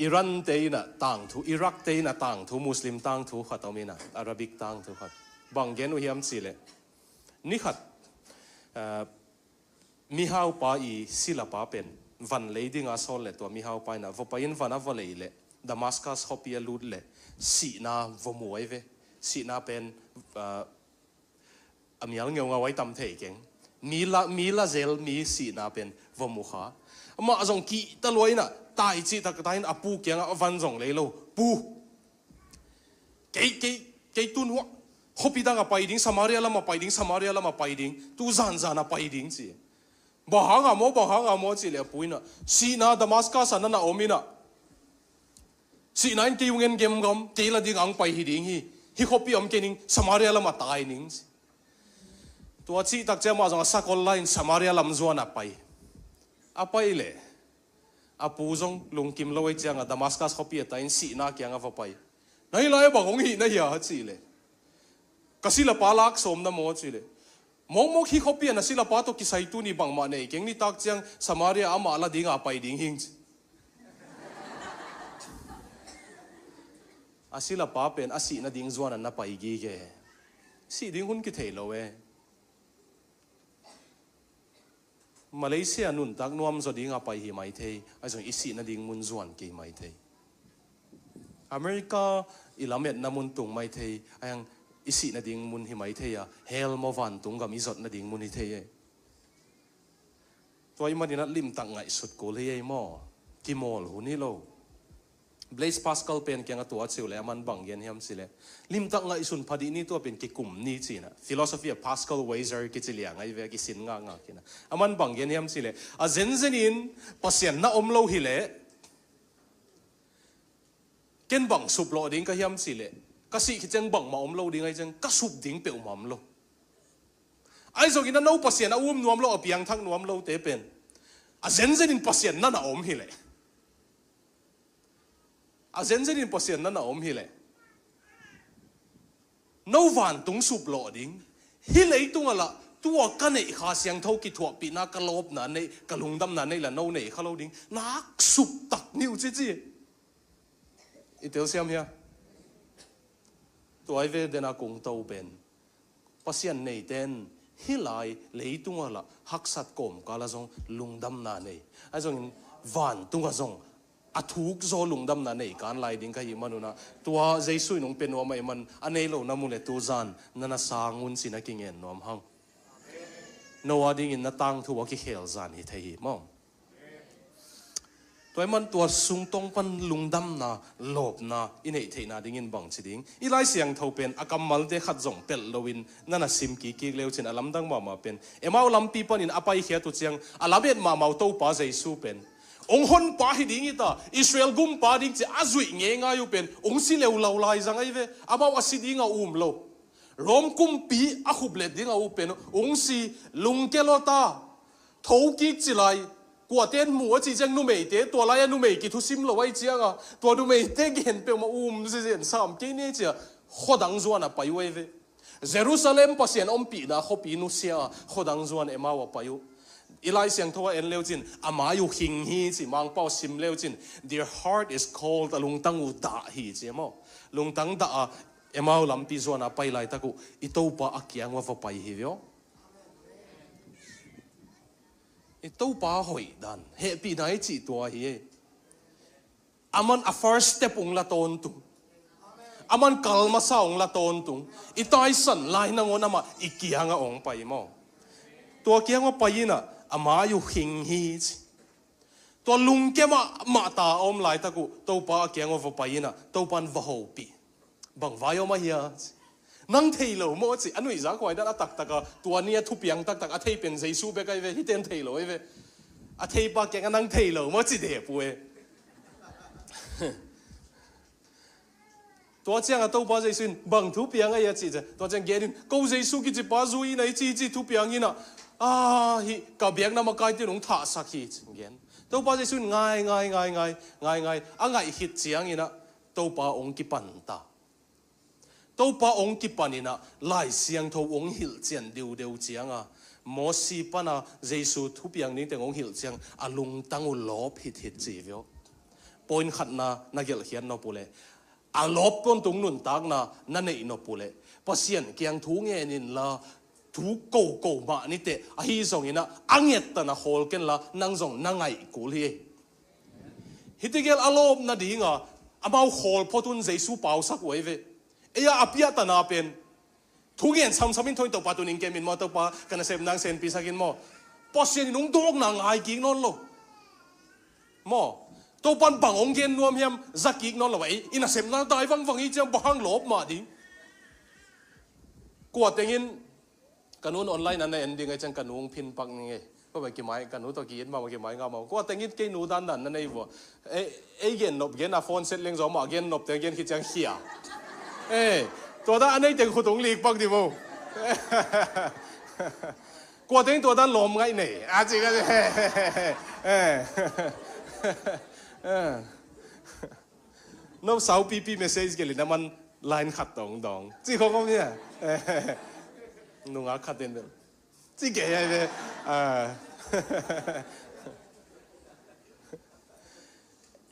Iran te ina tangthu, Iraq te ina tangthu, Muslim tangthu khat om ina, Arabic tangthu khat. Bang gen uh hiam cih leh. Ni khat, uh, mihaupa i silapa pen van lei dinga sawl le tua mihaupa ina va pai in van a va lei le Damascus khuapi a lut le sihna va mu ai ve. Sihna pen, ah, a mial ngeungau ai tam thei keng. Mi la, mi la zel mi sihna pen va mu kha. Amah zong kihta luai ina tai cih takta in a pu kiangah a van zong lei lo. Pu. Kei, kei, kei tun huah. Khuapi dang a pai ding, Samaria lam a pai ding, Samaria lam a pai ding. Tu zanzan a pai ding ci. Bang hanga maw, bang hanga maw ci le a pu ina. Sihna Damascus a nana om ina. Sihna in kei ung en gemgam, kei la ding ang pai hi ding hi. Hi khuapi om kei ning, Samaria lam a tai ning ci. Tua cih tak ciang amah zong a sakol la in Samaria lam zuan a pai. A pai le. A pu zong lungkim lo ei cianga Damascus khuapi a tai in sihna kianga va pai. Na hi lai bang hong hih na hia cih le. Ka silapa lak sawm na maw cih le. Mawkmawk hi khuapi a na silapa tawh kisai tuni bangmah nei keng nitak ciang Samaria amah la dinga pai ding hing ci. A silapa pen a sih nading zuan a na pai gige. Sih ding hun kithei lo e. Malaysia nuntak nuam zaw dinga pai hi mai thei, ahi zong i sih nading mun zuan kei mai thei. America i lametna mun tung mai thei, ahi zong i sih nading mun hi mai thei a, hell maw vantung gam i zot nading mun hi thei e. Tua ahih manin ah limtak ngaihsut kul hi ei maw. Kimawl hun hi lo. Blaise Pascal pen kiangah tua ci uh leh aman bang gen hiam cih leh, limtak ngaihsun pha dih ni, tua pen kikum ni ci-in ah. Philosophy of Pascal Weiser kici liang ahi ve, kisin ngakngak in ah. Aman bang gen hiam cih leh, a zenzen in Pasian na om lo hi leh ken bang suplawh ding ka hiam cih leh, ka sih khit ciang bangmah om lo ding ahi ciang ka sup ding peuhmah om lo. Ahi zongin ah no Pasian a um nuam lo, a piangthak nuam lote pen a zenzen in Pasian na na om hi leh, a zenzen in Pasian na na om hi leh, no vantung suplawh ding, hih leitungah lah tua ka neih Kha Siangtho kithuahpihna, ka lawpna neih, ka lungdamna neih lah no nei kha lo ding, nak sup tak ni uh ci ci. I telsiam hia? Tua ahi ve, den a kong to pen, Pasian neite in hih lai leitungah lah haksat kawmkal ah zong lungdamna nei, ahi zongin vantungah zong a thuk zaw lungdamna nei kan lai ding ka hih manun ah, tua Jesu in hong pia nuam ahih man a nei lo na mu leh tu zan na na sang un ci-in a kingen nuam hang. No a dingin na tangthu a kikhel zan hi thei hi maw. Tua ahih man tua sungtawng pan lungdamna, lawpna i neih theihna dingin bangci ding? I Lai Siangtho pen a kammalte khat zong pelh loin na na sim kikkik leu cin, a lamdang mahmah pen Emau lampi panin a paikhiat uh ciang a lamet mahmah uh Topa Jesu pen hong honpa hi ding hi ta, Israel gumpa ding ci a zuih ngeingai uh pen hong si leuleu lai zang ahi ve. Amau a si ding a um lo. Rom kumpi a khuplet ding a um pen hong si, lungkia lua ta, thokik ci lai. Kuate in mu a cih ciang numeite, tua lai-a numei kithusim lo ahih ciangin, tua numeite gen peuhmah um zizen sam kei ni ci-a khuadang zuan a pai uh ahi ve. Jerusalem Pasian ompihna khuapi nusia a khuadang zuan Emau a pai uh. I Lai Siangtho ah en leu cin, a mai uh hing hi ci, Mangpau sim leu cin, their heart is cold, a lungtang uh dah hi ci maw. Lungtang dah a Emau lampi zuan a pai laitak uh i Topa a kiang uah va pai hi ve aw. I Topa hoih dan, hehpihna i cih tua hi. Aman a first step hong la tawntung. Aman kal masa hong la tawntung. I taisan lai nangawn amah i kiangah hong pai maw. Tua kiangah pai in ah, a mai uh hing hi ci. Tua lungkia mahmah ta a om laitak uh Topa a kiangah va pai in ah, Topa in va hopih. Bang vai om a hia? Nang thei lo maw ci, a nuihzak huai dan a taktak a, tua ni a thupiang taktak a thei pen Jesu bek ahi ve, hihte in thei lo ahi ve. A theipa kiangah nang thei lo maw ci dep uh e. Tua ciangah Topa Jesu in bang thupiang ahi a cih ciang, tua ciang gen in, ko Jesu kicipa zui in a i ci, i ci thupiang in ah, a, hih ka biakna makaite in hong thahsak hi ci gen. Topa Jesu in ngai, ngai, ngai, ngai, ngai, ngai, a ngaih khit ciangin ah, Topa hong kipan ta. Topa hong kipan in ah, Lai Siangtho hong hilhcian diudeu ciangin, Mosi pan a Jesu thupiang ding teng hong hilh ciang, a lungtang uh lawp hithit ci ve aw. Point khatna na gelhkhiat nop uh leh, a lawp tawntung nuntakna na neih nop uh leh, Pasian kiang thu ngen inla, thu koko mah ni teh, ahi zongin ah, a ngettan a khawl kenla, nang zong na ngaih kul hi. Hih tegel a lawp nadinga amau khawl phot un Jesu pausak uh ahi ve. Ei-a a piahtana pen, thu ngen samsam in, tho in Topa tuni-in kem in maw, Topa ka nasepna hong senpisak in maw. Pasian in hong dawkna ngai kik nawn lo. Maw, Topa in bang hong gen nuam hiam za kik nawn lo. Ei, i nasepna dai vangvang hi ciang bang hang lawp mah ding. Kua teng in, ka nu in online ah na en ding ahih ciang ka nu hong phin pak ning ei. Kua bang kimai, ka nu tawh ki-it mahmah, kimai ngah mahmah. Kua teng in kei nu dandan na nei vua. Ei, ei gen nop gen a phone set leng zaw mah, gen nop teng gen khit ciang khia. Ei, tua dan a nei teng khut hong lik pak di maw. Kua teng in tua dan lawm ngaih nei a ci ka ci. Eh. Eh. No saupipi message gelh in a man line khat tawh hong dawng ci khong om hia? Nungak khat in bel ci kei ahi ve. Ah.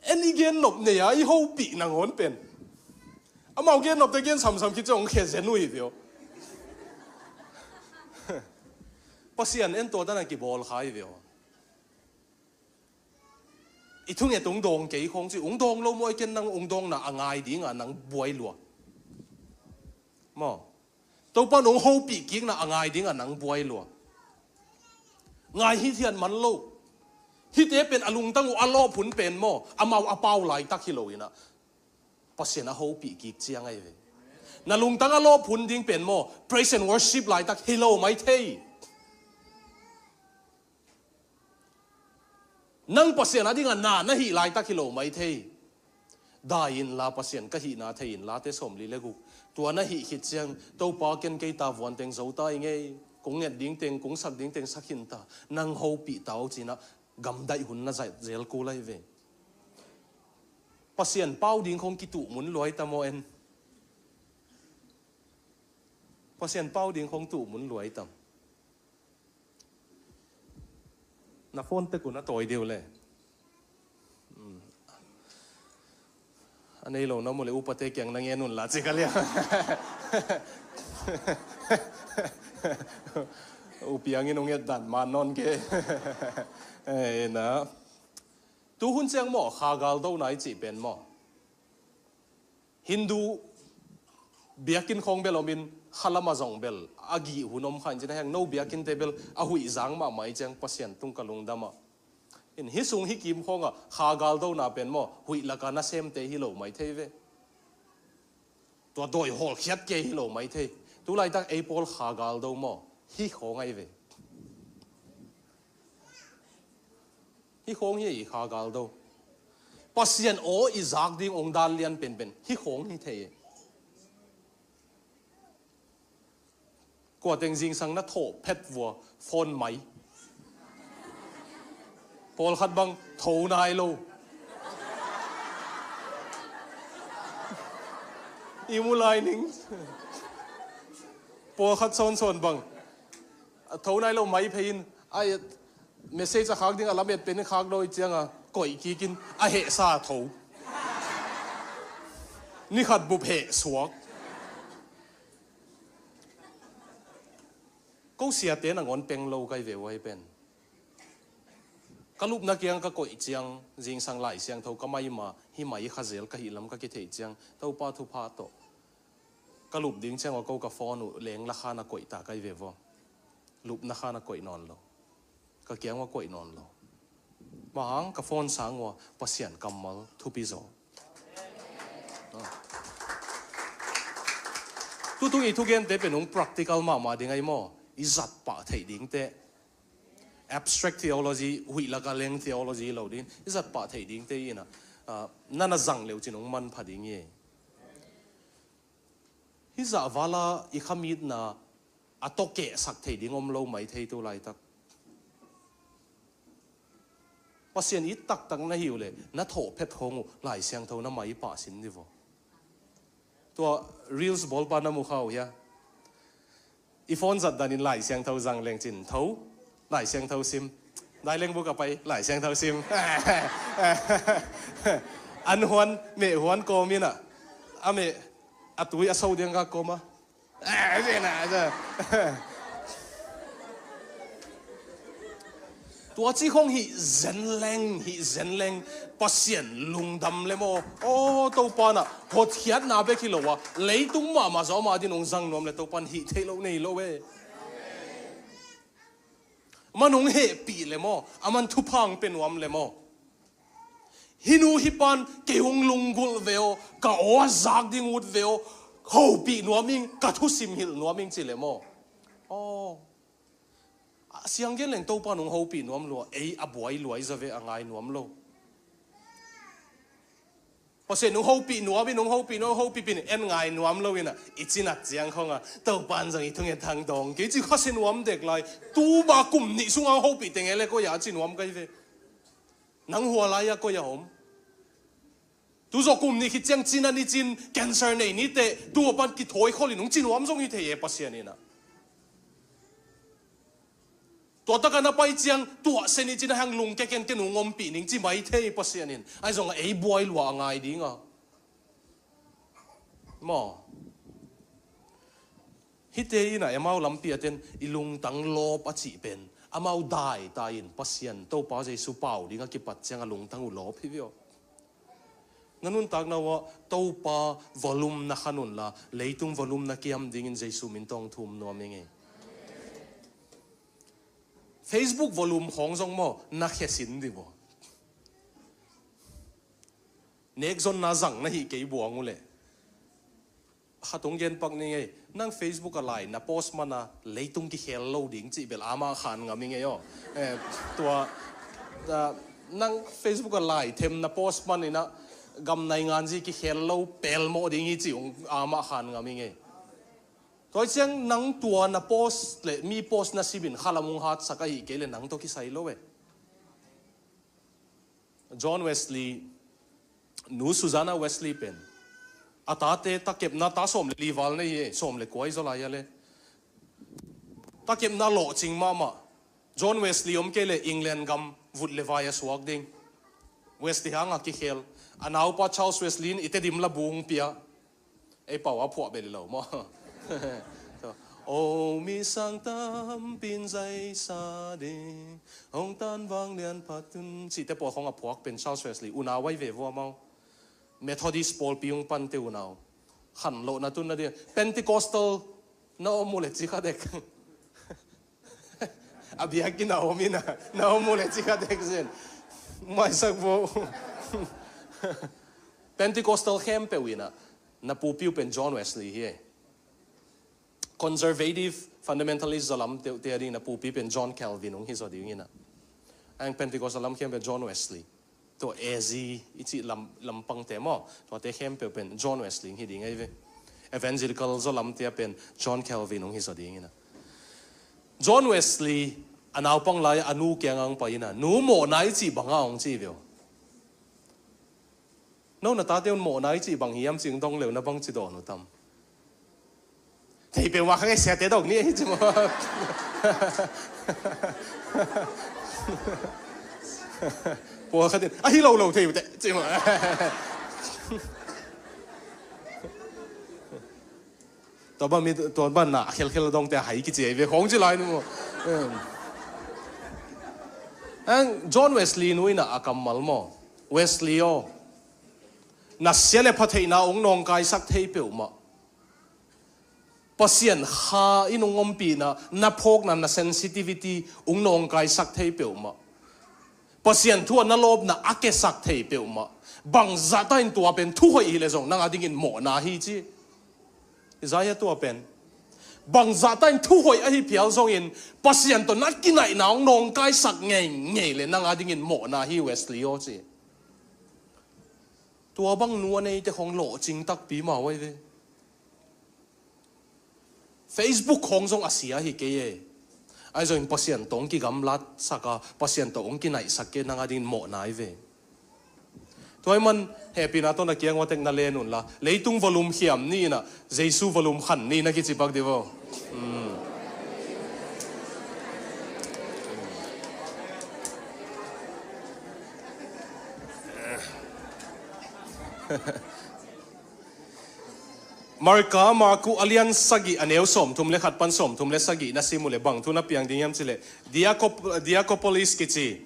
En i gen nop nei a i hopih nangawn pen, amau gen nop teng gen samsam khit ciang hong khia zen uh hi ve aw. Pasian en tua dan a kibawl kha hi ve aw. I thunget hong dawng kei khong ci, hong dawng lo maw, ei ken nang hong dawngna a ngai dinga nang buai lua. Maw? Topa in hong hopih kikna a ngai dinga nang buai lua. Ngai hithiat man lo. Hihte pen a lungtang uh a lawp hun pen maw, amau a pau laitak hi lo inah, Pasian a hopih kik ciang ahi ve. Na lungtang a lawp hun ding pen maw, praise and worship laitak hi lo mai thei. Nang Pasian a dingah na na hih laitak hi lo mai thei. Dai inla Pasian ka hihna thei inla, te sawmli le guk. Tua na hih khit ciang, Topa, ken kei ta vuan teng zo ta i ngei. Kong nget ding teng, kong sak ding teng sak khin ta. Nang hopih ta o cinah gamdaih hun na zaih zel kul ahi ve. Pasian pau ding khong kituh mun luai ta maw en? Pasian pau ding khong tuh mun luai tam? Na phone tek un a tawi deuh le. Hmm. A nei lo na mu le upate kiang na ngen un la cik a liang. U Piang in ung et dan man nawn ke. Eh, na. Tu hun ciang maw, kha galdona i cih pen maw, Hindu biakinn khawng bel omin, khalam a zong bel a gih hun om kha in cin a heng, no biakinnte bel a huih zang mahmah i ciang Pasian tung ka lungdam ah. In hih sung hih kim khawngah kha galdona pen maw, huih laka nasemte hi lo mai thei ve. Tua dawi hawlkhiat ke hi lo mai thei. Tu laitak ei pawl kha galdo maw, hih khawng ahi ve. Hih khawng hi i kha galdo. Pasian aw i zak ding ong dan lian penpen hih khawng hi thei. Kua teng zingsang na thawh phet vua phone mai. Pawlkhat bang tho nai lo. I mu lai ning. Pawlkhat sawnsawn bang a tho nai lo mai phei in, a et message a khak ding a lam et pen khak dawi cianga koih kikin a hehsa tho. Ni khat bup heh suak. Ko siate nangawn peng lo kai ve uai pen. Ka lupna kiang ka koih ciang, zingsang Lai Siangtho ka mai ma, hi mai kha zel ka hih lam ka kitheih ciang, Topa thupha tawh. Ka lup ding ciang aw ko ka phone uh leng la khan a koih ta kai ve vaw. Lupna khan a koih nawn lo. Ka kiang aw koih nawn lo. Mahang ka phone sang aw Pasian kammal thupi zaw. Tutung i thugente pen ung practical mahmah ding ahi maw? I zat pah theih dingte. Abstract theology, huih laka leng theology lo ding. I zat pah theih dingte ina, ah, nana zang leu cin ung manpha ding hi. Hih zah vala i khamitna a tawkehsak thei ding om lo mai thei tu laitak. Pasian it taktak na hi uh le, na thawh phet khawng uh Lai Siangtho na mai pah sin ni vaw. Tua reels bawlpa na mu kha uh hia? I phone zat danin Lai Siangtho zang leng cin tho, Lai Siangtho sim. Dai leng buk a pai Lai Siangtho sim. An huan, meh huan kawm ina, a meh a tui a so diang ka kawm a. Tua ci khong hih zen leng, hih zen leng, Pasian lungdam le maw. Aw, Topa na hotkhiatna bek hi lo a, leitung mahmah zaw mah din ong zang nuam le Topa na hih theih lo nei lo e. Man ong hehpih le maw, a man thuphang pe nuam le maw. Hih nu hih pan kei hong lunggulh ve aw, ka aw a zak ding ut ve aw, hopih nuam ing, ka thusim hilh nuam ing ci le maw. Aw. A siang gen leng Topa nung hopih nuam lua, ei a buai luai zaw ve a ngai nuam lo. Pasian nung hopih nuam in, nung hopih nuam, hopih pin en ngai nuam lo ina, i cinat ciang khonga, Topa in zong i thunget thang dawng kei ci khasia nuam dek lai. Tu ba kum nih sunga hopih teng e le koi a ci nuam kai ve. Nang hua lai-a koi a om. Tu zawh kum nih khit ciang cin a ni cin, cancer nei ni teh, tu a pan kithawi khol in hong ci nuam zong hi thei e Pasian in ah. Tua taka na pai ciang, tuah se ni cin a hang lung keken ken hong ompih ning ci mai thei Pasian in. Ahi zongah ei buai lua a ngai ding a. Maw. Hihte in ah amau lampi a ten i lungtang lawp a cih pen amau dai ta in Pasian Topa Jesu pau ding a kipat ciang a lungtang uh lawp hi viau. Na nuntakna uh ah Topa volume na khan unla, leitung volume na kiam dingin Jesu min tawng thum nuam ing ei. Facebook volume khawng zong maw, na khesin dih baw. Nekzonna zang na hih kei buang uh leh. Khat hong gen pak ni ngei. Nang Facebook a lai na post mana leitung kikhel lo ding cih bel amah khan ngam i ngei aw. Eh, tua, ah, nang Facebook a lai them na post man ina gam nai nganzi kikhel lo pelmawh ding hi cih hong amah khan ngam i ngei. Tua ciang nang tua na post le mi post na sibin khalam hong hatsak ahi kei le nang tawh kisai lo e. John Wesley, nu Susanna Wesley pen a tate takepna ta sawm le li val nei hi, sawm le kua i zaw lai a le. Takepna lawhcing mahmah. John Wesley om kei le England gam vut le vai a suak ding. Wesley hanga kikhel. A naupa Charles Wesley in i Tedim labu hong pia. Ei pau a phuah bel lo maw. O mi sang tampin zaisa ding hong tan vang lian phatun cihte pawl khong a phuak pen Charles Wesley unau ai ve vua mau. Methodist pawlpi hong pante unau khan lohna tunna ding Pentecostal na om uh le ci kha dek. A biakinn a om ina na om uh le ci kha dek zen. Maisak vo. Pentecostal khempeuh ina na pupiu pen John Wesley hi. Conservative fundamentalist zaw lam te, te a ding na pupi pen John Calvin hong hi zaw ding ina. Ang Pentecostal lam khempeuh John Wesley. Tua A Z i cih lam, lampang te maw. Tua te khempeuh pen John Wesley hi ding ahi ve. Evangelical zaw lam te a pen John Calvin hong hi zaw ding ina. John Wesley a naupang lai a nu kiang ang pai ina. Nu mawhna i cih banga hong ci ve uh. No na tate un mawhna i cih bang hiam cing dong leu na bang ci dawn uh tam. Thei peuh mah kha ngai siate dong ni ahi ci maw. Pual khatin ahi lo lo thei uh te ci maw. Tua ban mi tua ban na khelkhel dong te hai kici ai ve khong ci lai nu maw. Ang John Wesley nu ina a kammal maw. Wesley aw. Na sia le pha theihna ong nawngkaisak thei peuhmah. Pasian kha in ong ompihna na phawkna na sensitivity ong nawngkaisak thei peuhmah. Pasian thu a na lawpna a kesak thei peuhmah. Bangzahta in tua pen thu hoih hi le zong nang a dingin mawhna hi ci. Isaiah tua pen bangzahta in thu hoih ahi phial zongin Pasian tawh na kinaihna ong nawngkaisak ngeingei le nang a dingin mawhna hi Wesley aw ci. Tua bang nu a neite khong lawhcing takpi mau ai ve. Facebook khong zong a sia hi kei e. Ai zongin Pasian tawh ong kigamlatsak a Pasian tawh ong kinaihsak kei nang a dingin mawhna ai ve. Tua hi man hehpihna tawh na kiang ua tek na len unla leitung volume khiam ni ina Jesu volume khan ni na kici pak di vo. Marka, Marku a lian sagih a neu sawmthum le khat pan sawmthum le sagih na sim uh le bang thu na piang ding hiam cileh Diakop-, Diakopolis kici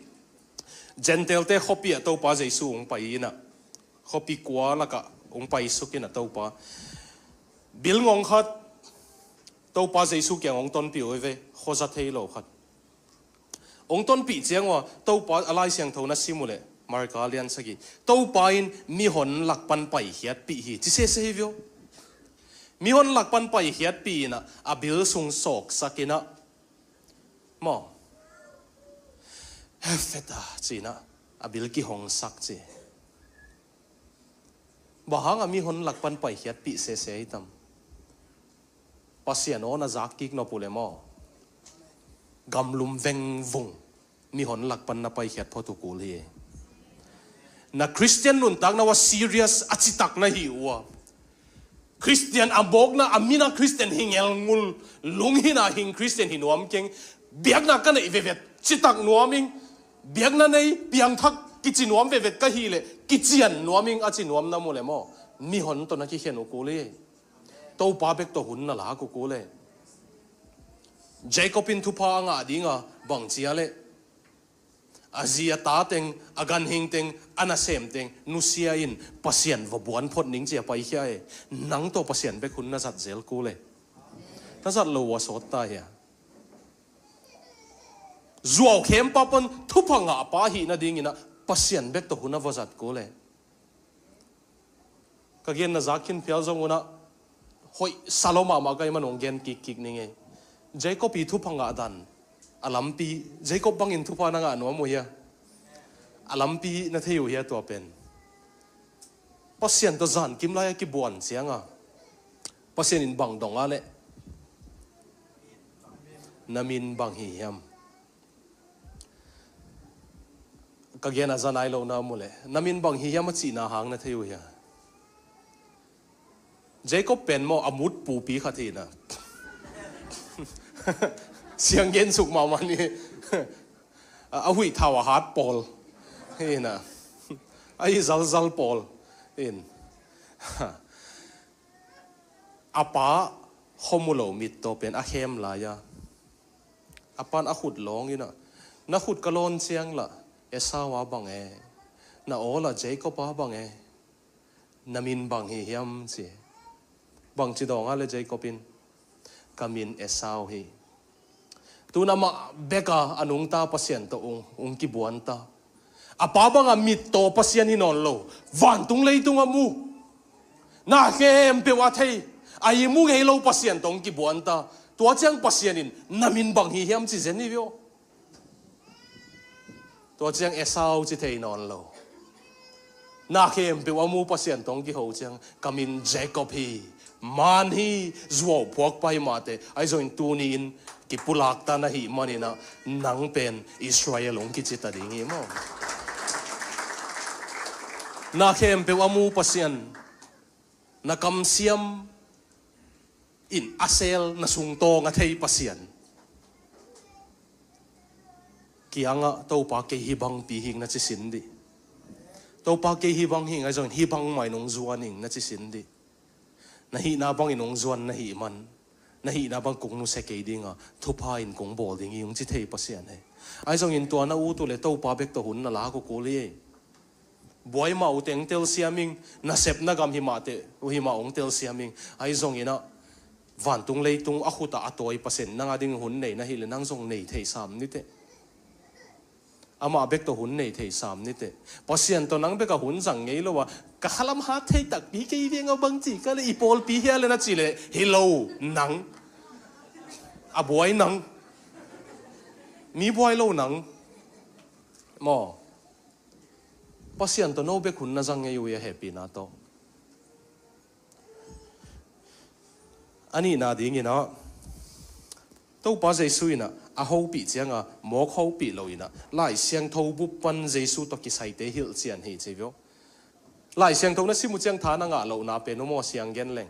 Gentile-te khuapi ah Topa Jesu hong pai inah khuapi kua lakah hong paisuk inah Topa bil ngong khat Topa Jesu kiang hong tonpih uh hi ve, khuaza thei lo khat. Hong tonpih ciang uh a Topa a Lai Siangtho na sim uh leh Marka lian sagih Topa in mihon lakpan paikhiatpih hi ci sese hi vio. Mihon lakpan paikhiatpih inah a bil sung sawksak inah maw, Efeta ci inah a bil kihongsak ci. Bang hangah mihon lakpan paikhiatpih sese hi tam? Pasian aw na zak kik nop uh le maw, gamlum vengvung mihon lakpan na paikhiat phot uh kul hi. Na Khristian nuntakna uh a serious a citak na hi uh a, Khristian a mawkna a mina Khristian hi ngelngul, lunghina hing Khristian hi nuam keng, biakna ka neih vevet citak nuam ing, biakna nei piangthak kici nuam vevet ka hih leh kician nuam ing a ci nuam na mu le maw, mihon tawh na kikhen uh kul hi. Topa bek tawh hun na lak uh kul hi. Jacob in thupha a ngah dinga bang cia leh a zi a ta teng, a ganhing teng, a nasem teng nusia in Pasian va buan phot ning ci a paikhia e. Nang tawh Pasian bek hun na zat zel kul e. Na zat lo uh a sawt ta hia? Zuau khempa pan thupha ngahpa ahih nadingin ah Pasian bek tawh hun a va zat kul e. Ka genna zak khin phial zong un ah hoih sa lo mahmah ka hih man hong gen kikkik ning ei. Jacob i thupha ngah dan a lampi, Jacob bangin thupha na ngah nuam uh hia? A lampi na thei uh hia tua pen? Pasian tawh zankim lai a kibuan cianga Pasian in bang dong a leh, na min bang hi hiam? Ka gen a za nai lo na mu leh, na min bang hi hiam a cihna hang na thei uh hia? Jacob pen maw, a mut pupi khat hi na. Siang gen suk mahmah ni. A, a huih thau a hat pawl hi na. A hi zalzal pawl in. A pa khuamu lo mittaw pen a khem lai-a, a pan a khut lawng in ah, na khut ka lawn ciang lah Esau a bang e, na aw lah Jacob a bang e, na min bang hi hiam ci. Bangci dawng a leh Jacob in, ka min Esau hi. Tun amah bek a a nungta Pasian tawh ung, ung kibuan ta. A pa banga mittaw Pasian hi nawn lo, vantung leitung a mu, na khempeuh a thei, a i mu ngei lo Pasian tawh ung kibuan ta. Tua ciang Pasian in na min bang hi hiam ci zen hi viau. Tua ciang Esau ci thei nawn lo. Na khempeuh a mu Pasian tawh ong kiho ciang, ka min Jacob hi, man hi, zuau phuakpa hi mah teh, ahi zongin tuni-in kipulak ta na hih manin ah, nang pen Israel ong kici ta ding hi maw. Na khempeuh a mu Pasian, na kamsiam in a sel, na sungtawng a thei Pasian kiangah, Topa kei hih bangpi hing na ci sin dih. Topa kei hih bang hing, ahi zongin hih bangmah in ong zuan hing na ci sin dih. Na hihna bangin ong zuan na hih man, na hihna bang kong nusia kei dinga, thupha in kong bawl ding hi ong ci thei Pasian hi. Ahi zongin tua na ut uh leh Topa bek tawh hun na lak uh kul hi. Buai mah uh teng telsiam ing, nasepna gam hi mah teh, uh hi mah ong telsiam ing. Ahi zongin ah, vantung leitung a khut ah a tawi Pasian nang a ding hun nei na hih leh nang zong nei thei sam ni teh. Amah bek tawh hun nei thei sam ni teh. Pasian tawh nang bek a hun zang ngei lo a, ka khalam hat thei takpi kei veng a bangci ka leh i pawlpi hia leh na ci leh, hi lo nang. A buai nang. Mi buai lo nang. Maw. Pasian tawh no bek hun na zang ngei uh hi a hehpihna tawh. A nihna dingin ah, Topa Jesu in ah a hopih cianga mawk hopih lo in ah, Lai Siangtho bup pan Jesu tawh kisaite hilh cian hi ci viau. Lai Siangtho na sim uh ciang tha na ngah lohna pen uh maw, siang gen leng.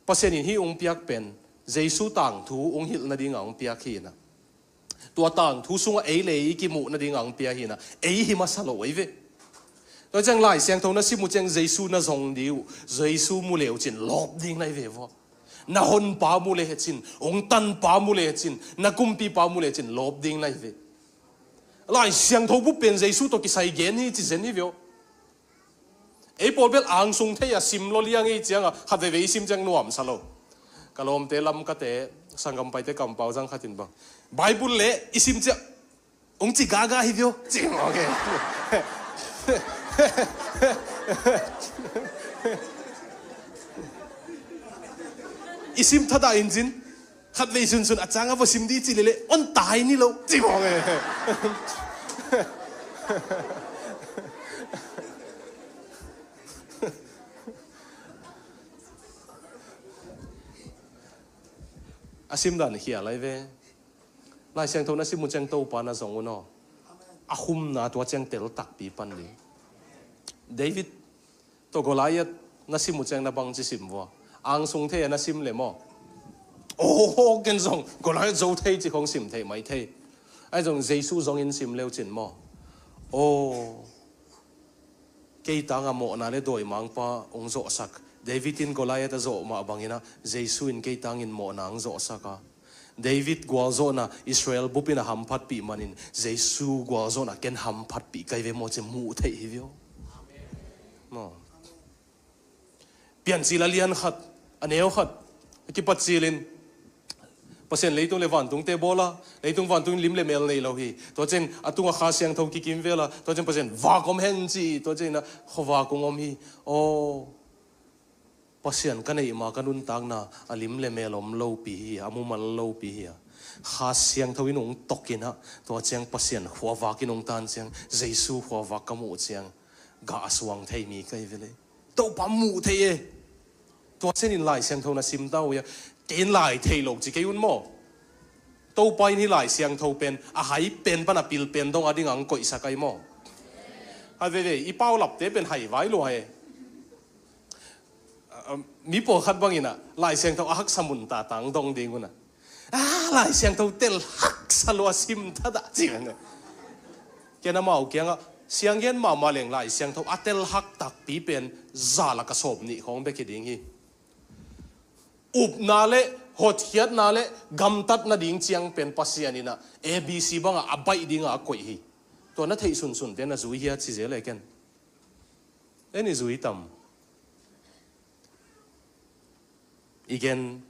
Pasian in hih ong piak pen Jesu tangthu ong hilh nadinga ong piak hi in ah, tua tangthu sungah ei leh ei i kimuh nadinga ong piak hi in ah, ei hi masa lo ei ve. Tua ciang Lai Siangtho na sim uh ciang Jesu na zong ding uh, Jesu mu leu cin lawp ding na hi ve vua. Na honpa mu lecin, ong tanpa mu lecin, na kumpipa mu lecin lawp ding na hi ve. Lai Siangtho bup pen Jesu tawh kisai gen hi ci zen hi viau. Ei pawl bel angsung thei a sim lo liang ei cianga khat veivei i sim ciang nuamsa lo. Ka lawmte lam kate, sanggam paite kampau zang khat in bang, Bible leh i sim ciang ong ci gaga hi viau ci. Okay. I sim thadah in cin, khat vei sunsun a cang a va sim dih ci lele, on tai ni lo ci mawng e. A sim dan hi a lai ve. Lai Siangtho na sim uh ciang Topa na zong un aw, a khumna tua ciang tel takpi pan ding. David tawh Goliath na sim uh ciang na bangci sim vua? Angsung thei a na sim le maw? Oh, ken zong Goliath zo thei ci khong sim thei mai thei. Ahi zong Jesu zongin sim leu cin maw? Oh, kei tanga mawhna le dawimangpa ong zawhsak. David in Goliath a zawh mah bangin ah Jesu in kei tangin mawhna ong zawhsak a. David gualzawhna Israel bupin a hamphatpih manin Jesu gualzawhna ken hamphatpih kai ve maw ci muh theih hi viau. Maw. Piancil a lian khat, a neu khat a kipat cilin Pasian leitung le vantungte bawl a, leitung vantung lim le mel nei lo hi. Tua ciang a tungah Kha Siangtho kikimvel a, tua ciang Pasian vak om hen ci, tua ciang a khuavak hong om hi. Aw, Pasian ka neih ma ka nuntakna a lim le mel om lopi hi a, a mumal lopi hi a. Kha Siangtho in hong tok in a, tua ciang Pasian khuavak in hong tan ciang, Jesu khuavak ka muh ciang, gah a suang thei mi ka hi ve le. Topa muh thei e. Tua ciangin Lai Siangtho na sim ta uh hia. Kei in lai thei lo ci kei un maw. Topa in hih Lai Siangtho pen a hai pen pan a pil pen dong a ding ang koihsak ai maw. Hai veve, i paulapte pen hai vai lua e. Ah, mi pawlkhat bangin a Lai Siangtho a haksa mun ta tang dong ding un a, ah, Lai Siangtho tel haksa lua, sim tha dah ci un a. Ken amau kiangah sianggen mahmah leng Lai Siangtho a tel hak takpi pen za lak a sawm nih khawng bek hi ding hi. Upna le hotkhiatna le gamtat nading ciang pen Pasian in a A B C bangah a baih dingah a koih hi. Tua na theih sunsunte na zui hia ci zel e ken. En i zui tam. I gen,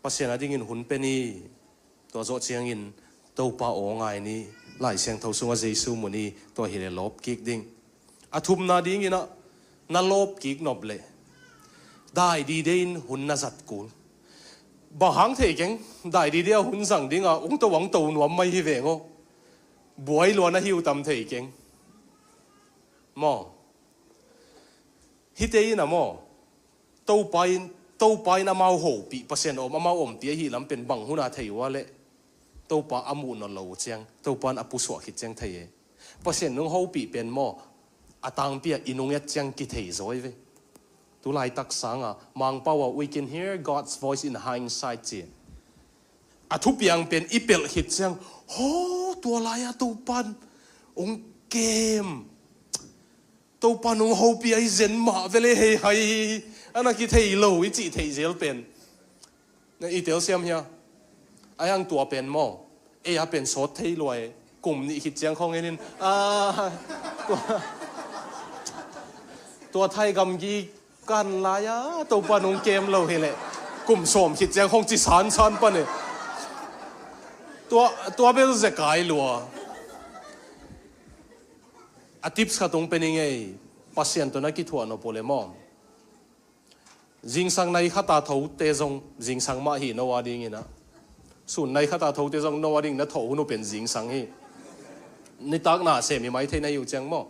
Pasian a dingin hun pe ni. Tua zawh ciangin Topa aw ngai ni. Lai Siangtho sungah Jesu mu ni. Tua hi le lawp kik ding. A thumna dingin a, na lawp kik nop le dai dide in hun na zat kul. Bang hang thei keng, dai dide a hun zang ding a, ung to ang to nuam mai hi veng aw. Buai lua na hi uh tam thei keng. Maw. Hite in a maw. Topa in, Topa in amau hopih, Pasian om, amau ompih ahi lam pen bang hun a thei uh a le. Topa a muh nawn lo uh ciang, Topa in a pusuah khit ciang thei e. Pasian nung hopih pen maw, a tangpi a i nung et ciang kithei zaw hi ve. Tulaitak sangah Mangpau ah, "We can hear God's voice in hindsight," ci. A thupiang pen i pelh khit ciang, haw, tua lai-a Topa in hong kem. Topa nung hopih ahi zen mah vele hei hai hi. A na kithei lo i cih theih zel pen. Na i telsiam hia? Ai ang tua pen maw. Ei a pen sawt thei lua e. Kum nih khit ciang khawng en in. Ah, tua, tua Thai gamgi kan lai-a Topa nung kem lo hi leh. Kum sawm khit ciang khawng ci sansan pan e. Tua, tua bel zekai lua. A tips khat hong pe ning ei, Pasian tawh na kithuah nop uh le maw. Zingsang nai khat a thote zong, zingsang mah hi no a dingin a. Sun nai khat a thote zong no a ding na thoh hun uh pen zingsang hi. Nitak na sem hi mai thei na hi uh ciang maw.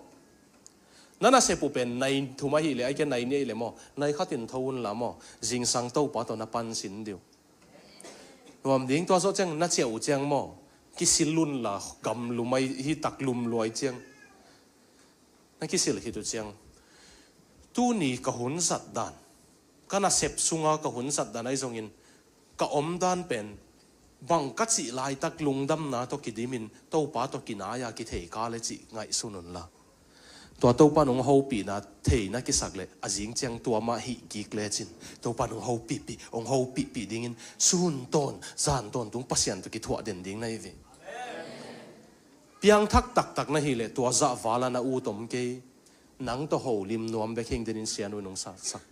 Na nasep uh pen nai thum ahi le, ai kia nai nih ahi le maw. Nai khat in tho un la maw. Zingsang Topa tawh na pansin dih uh. Nuam ding tua zawh ciang na ciah uh ciang maw. Kisil un la gamlum ai hi tak lum luai ciang. Na kisil khit uh ciang. Tuni ka hun zat dan. Ka nasep sunga ka hun zat dan ahi zongin. Ka om dan pen. Bang ka cih laitak lungdamna tawh kidimin. Topa tawh kinai-a kithei ka le cih ngaihsun un la. Tua Topa nung hopihna thei na kisak le a zing ciang tua mah hih kik lecin. Topa nung hopihpih, hong hopihpih dingin sun tawn, zan tawntung Pasian tawh kithuah den ding na hi ve. Piangthak taktak na hi le tua zah vala na ut om kei. Nang tawh holim nuam bek hing denin sianu nung satsak.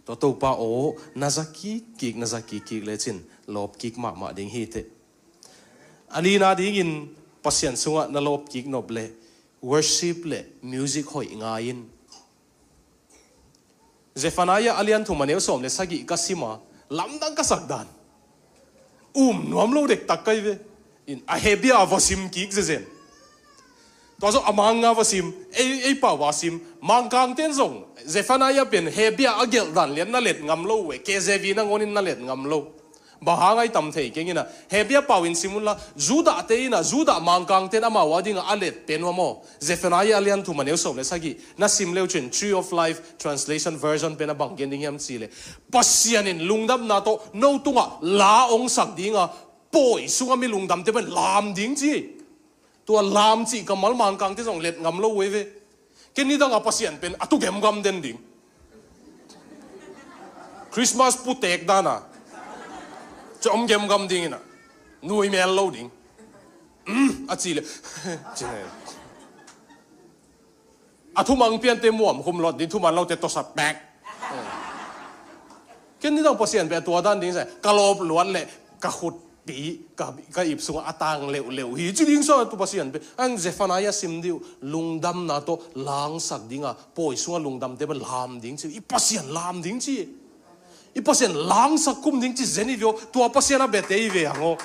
Tua Topa aw, na za kikkik, na za kikkik lecin lawp kik mahmah ding hi teh. A nina dingin Pasian sungah na lawp kik nop le worship le music hoih ngai in. Zephaniah a lian thum a neu sawm le sagih ka sima, lamdang ka sak dan. Um nuam lo dektak kai ve. In a Hebia a va sim kik zezen. Tua zong a manga va sim, ei, ei pau va sim. Mangkangten zong, Zephaniah pen Hebia a gelh dan lian na let ngam lo uh e, K J V na ngonin na let ngam lo. Bang hang ai tam thei keng ina, Hebia pau in sim unla, Judah te ina, Judah mangkangten amau a dinga a let pen uh a maw. Zephaniah a lian thum a neu sawm le sagih, na sim leu cin Tree of Life Translation Version pen a bang gen ding hiam ci le. Pasian in lungdamna tawh no tungah la ong sak dinga, pawi sunga mi lungdamte pen lam ding ci. Tua lam cih kammal mangkangte zong let ngam lo uh ei ve. Ken nidanga Pasian pen a tu gemgam den ding. Christmas putek dana. Cia om gemgam ding ina. Nui mel lo ding. Mm, a ci le. Ci le. A thumang piante muam khum lot ding, thuman lote tosa pek. Ken nidang Pasian pen a tua dan ding sa. Ka lop luat le. Ka khutpi, ka, ka ip sungah a tang leuhleuh hi ci ding sa, tu Pasian pen. Ang Zephaniah sim dih uh, lungdamna tawh langsak ding a, pawi sungah lungdamte pen lam ding ci, i Pasian lam ding ci. I Pasian langsak khum ding ci zen i ve aw, tua Pasian a bia te i ve ang aw.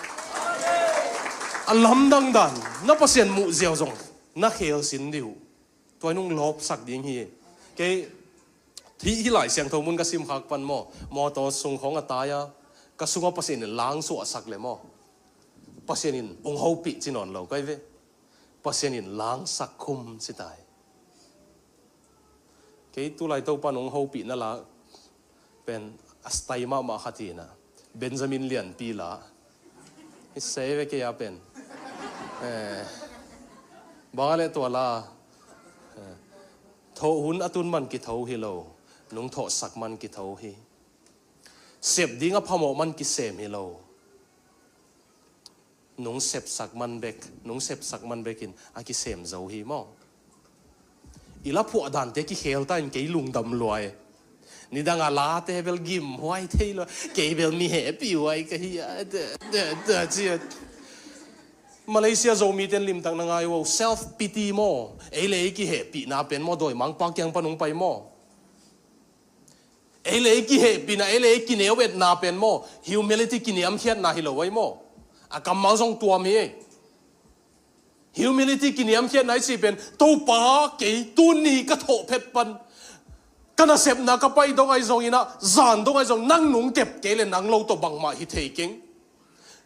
A lamdang dan, na Pasian muh ziau zong, na khel sin dih uh. Tua in hong lawpsak ding hi. Kei, hih, hih Lai Siangtho mun ka sim khak pan maw, mawtaw sung khawng a tai a, ka sungah Pasian in langsuahsak le maw, Pasian in hong hopih ci nawn lo kai ve. Pasian in langsak khum ci tai. Kei tulai Topan hong hopih na la pen a style mahmah khat hi na. Benjamin Lianpi la. I sei ve kei a pen. Eh, bang a le tua la. Eh, thoh hun a tun man kitho hi lo. Nung thohsak man kitho hi. Sep ding a phamawh man kisem hi lo. Nung sepsak man bek, nung sepsak man bekin a kisem zo hi maw. I la phuah dante kikhel ta in kei lungdam luai. Nidang a late bel gim huai thei lo, kei bel mi hehpih huai ka hi a, de, de, de, ci a. Malaysia Zomi ten limtak na ngai uh, self pity maw. Ei le ei kihehpihna pen maw, dawimangpa kiang pan hong pai maw. Ei le ei kihehpihna, ei le ei kineu etna pen maw, humility kiniamkhiatna hi lo ai maw. A kammal zong tuam hi ei. Humility kiniamkhiatna i cih pen, Topa kei tuni ka thawh phet pan, ka nasepna ka pai dong ai zong ina, zan dong ai zong nang nung kep kei le nang lo tawh bangmah hi thei keng.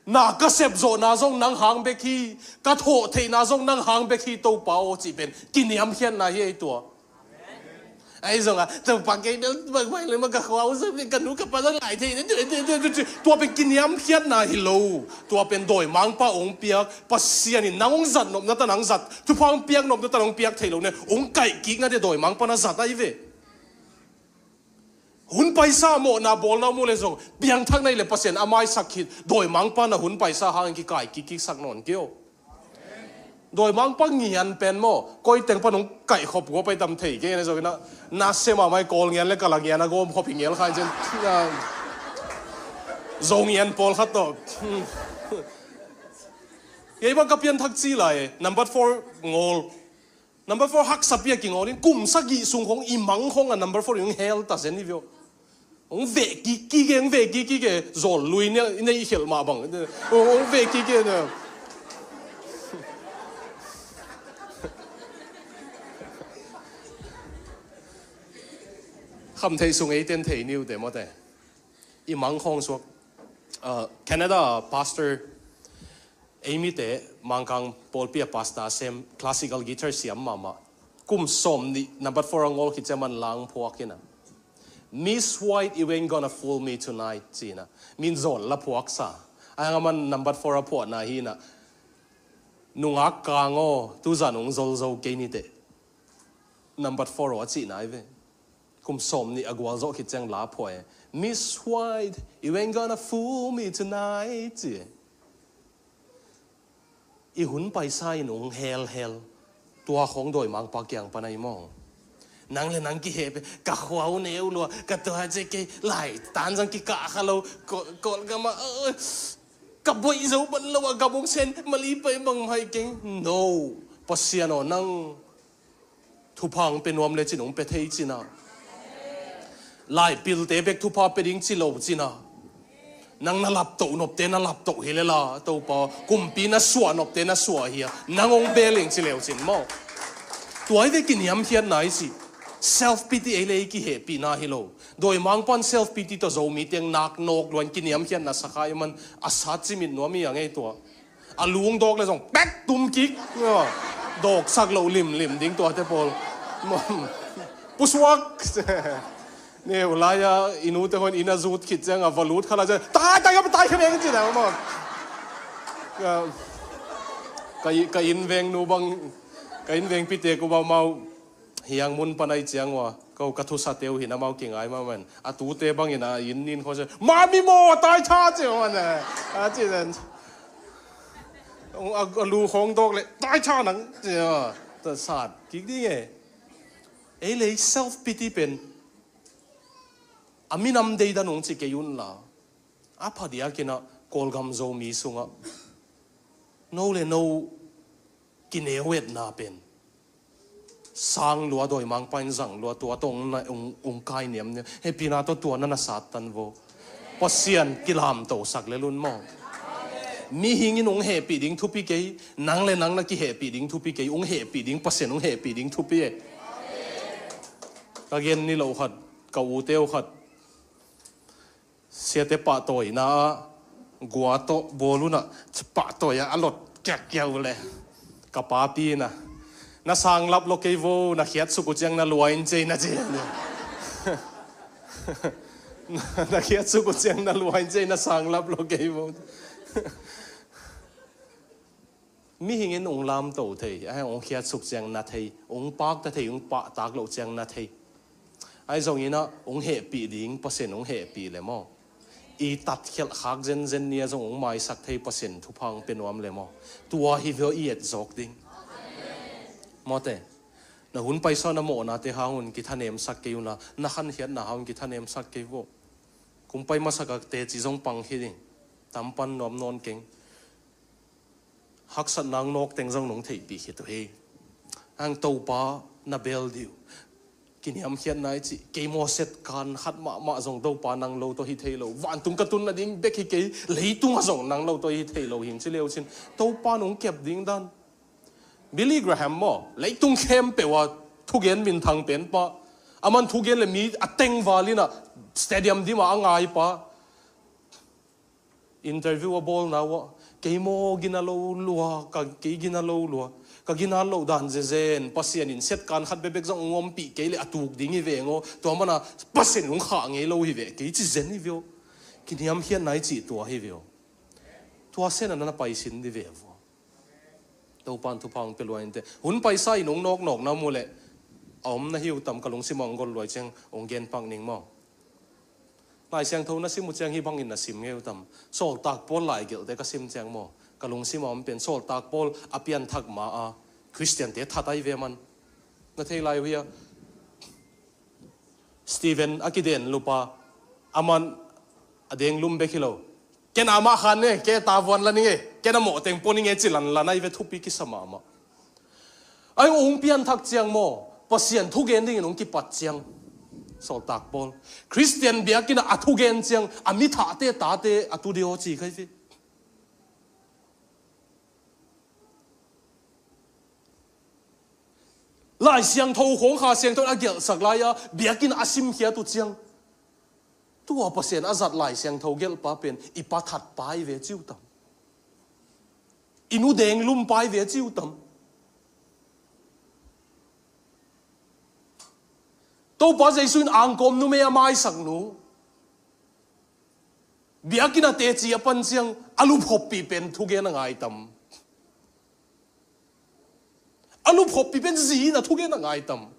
Na ka sepzawhna zong nang hang bek hi, ka thawh theihna zong nang hang bek hi Topa aw cih pen kiniamkhiatna hi ei tua. Ahi zongah Topa kei bel bangmah le ma ka khua uh zong ka nu ka pa zong lai thei. Tua pen kiniamkhiatna hi lo. Tua pen dawimangpa hong piak, Pasian in nang hong zat nopna ta nang zat, thupha hong piak nopna ta nang piak thei lo ne, hong kaihkikna te dawimangpa na zat ahi ve. Hun paisa mawhna bawlna mu le zong piangthak na hi le Pasian a maisak khit, dawimangpa na hun paisa hangin kikaihkikkiksak nawn kei aw. Dawimangpa ngian pen maw, koi teng pan hong kaihkhop gua pai tam thei kei na zong ina, na sema mai kawl ngian le kala ngian a gawm khop hi ngial khan cin. Zo ngian pawlkhat tawh. Kei bang ka pianthak ci lai, number four ngawl. Number four haksa pia kingawl in, kum sagih sung khong i mang khong a number four i hong hel ta zen i vio. Hong veh kik kik e, hong veh kik kik e, zawl lui nia, i nei i khelh mah bang. Hong veh kik kik e. Kham theih sung eiten thei niu te maw te. I mang khong suak. Uh, Canada pastor, ei mite Mangkang pawlpi a pastor sem, classical guitar siam mahmah. Kum sawm nih number four a ngawl khit ciang man lang phuak hi na. Miss White, you ain't gonna fool me tonight, ci na. Min zawl la phuak sa. A hang a man number four a phuahna hi na. Nungak kang aw, tuzan hong zol zo kei ni teh. Number four aw a cihna hi ve. Kum sawm nih a gualzawh khit ciang la phuah e. Miss White, you ain't gonna fool me tonight, ci. I hun paisa in hong helhel. Tua khong dawimangpa kiang pan ahi maw. Nang le nang kiheh pe, ka khua uh neu lua, ka tua ce kei lai tan zang kikah kha lo, Kawl, Kawlgam ah, uh, ka boih zo ban lo a gam hong sen, mali pai bang mai keng. No, Pasian aw nang. Thupha hong pia nuam le cin hong pia thei cina. Laipilte bek thupha pia ding ci lo cina. Nang na laptoh nopte na laptoh hi le la, Topa, kumpi na suah nopte na suah hi a. Nang hong bel ing ci leu cin maw. Tua hi ve kiniamkhiatna hi ci. Self pity ei le ei kihehpihna hi lo. Dawimangpan self pity tawh Zomi teng nak nawk luan kiniamkhiatna sakha i man a sat cimit nuam hi a ngei tua. A lung dawk le zong pek tum kik. Dawksak loh limlim ding tuate pawl. Pusuak. Neu lai-a i nute hon inn a zut khit ciang a va lut kha lai ciang tai tai ka tai kha veng ci dang maw. Ka, ka, ka inn veng nu bang, ka inn veng pite ku bang mau. Hiang mun pan ai ciang ua, ko ka thusa teu hin amau kingai ma man. A tute bangin a inn nin khawng se, mami maw, tai tha ci man a. A ci zen. A, a lu khawng dawk le, tai tha nang ci a. Ta sat kik ding e. Ei lei self pity pen. A minam deidan hong ci kei un la. A phadiakin a Kawlgam Zomi sungah no le no kineu etna pen sang lua, dawimangpa in zang lua, tua tawh ung na, ung, ung kai niamniam. Hehpihna tawh tua na na sattan vo. Pasian kilamtosak le lun maw. Mihing in ung hehpih ding thupi kei, nang le nang na kihehpih ding thupi kei, ung hehpih ding Pasian ung hehpih ding thupi e. Ka gen ni lo khat, ka ute uh khat siate pahtawina ah gua tawh bawl unah pahtawi ah a lot kiakkiau le ka papi na, na sanglap lo kei vo, na khiatsuk uh ciang na luai in cei na ci. Na khiatsuk uh ciang na luai in cei, na sanglap lo kei vo. Mihing in ung lamto thei, a ung khiatsuk ciang na thei, ung pakta thei, ung pahtak loh ciang na thei. Ahi zongin ah ung hehpih ding Pasian ung hehpih le maw, i tatkhelh khak zenzen ni-a zong ung maisak thei Pasian thupha ung pia nuam le maw. Tua hi veo i etzawk ding. Mawte, na hun paisa na mawhnate hang un kithanemsak kei unla, na khankhiatna hang un kithanemsak kei vo. Kung pai masak a teci zong pang khit ding. Tampan nuam nawn keng. Haksatna ung nawk teng zong nong theihpih khit uh hi. Ang Topa na bel dih uh. Kiniamkhiatna i cih kei maw, setkan khat mahmah zong Topa nang lo tawh hi thei lo. Vantung ka tun nading bek hi kei, leitungah zong nang lo tawh hi thei lo hing ci leu cin Topa nong kep ding dan. Billy Graham maw, leitung khempeuh ah thugen minthang penpa. Aman thugen le mi a tengval inah stadium dimah a ngaipa. Interview a bawlna uh ah, kei maw gina lo lua, ka, kei gina lo lua, ka gina lo dan zezen, Pasian in setkan khat bebek zong ung ompih kei le a tuk ding hi veng aw, tua mana Pasian in ung khah ngei lo hi ve, kei ci zen hi veo. Kiniamkhiatna i cih tua hi veo. Tua sena na paisin di ve vua. Topan thupha ung pia luai inte. Hun paisa in ung nawknawk na mu leh a om na hi uh tam, ka lungsim a ung gol luai ciang ung gen pak ning maw. Lai Siangtho na sim uh ciang hih bangin na sim ngei uh tam. Sawltak Paul laigelhte ka sim ciang maw, ka lungsim a om pen Sawltak Paul a pianthak ma a Khristiante that ai ve man. Na thei lai uh hia? Stephen a kiden lupa, aman a deng lum bek hi lo. Ken amah khan ne, ke tavuan la ninge, ken a mawhteng pua ninge ci lanlan ai ve, thupi kisa mahmah. Ai ung pianthak ciang maw, Pasian thugen dingin ung kipat ciang. Sawltak Paul. Khristian biakinn ah a thugen ciang, a mi thahte tate a tu dih aw ci khai ve. Lai Siangtho khong Kha Siangtho in a gelhsak lai-a biakinn a simkhiat uh ciang, tua Pasian a zat Lai Siangtho gelhpa pen i pa thatpa ai ve ci uh tam. I nu deng lumpa ai ve ci uh tam. Topa Jesu in angkawm numei a maisak nu biakinn a teci a pan ciang a luphoppi pen thugen a ngai tam. A luphoppi pen zi in a thugen a ngai tam.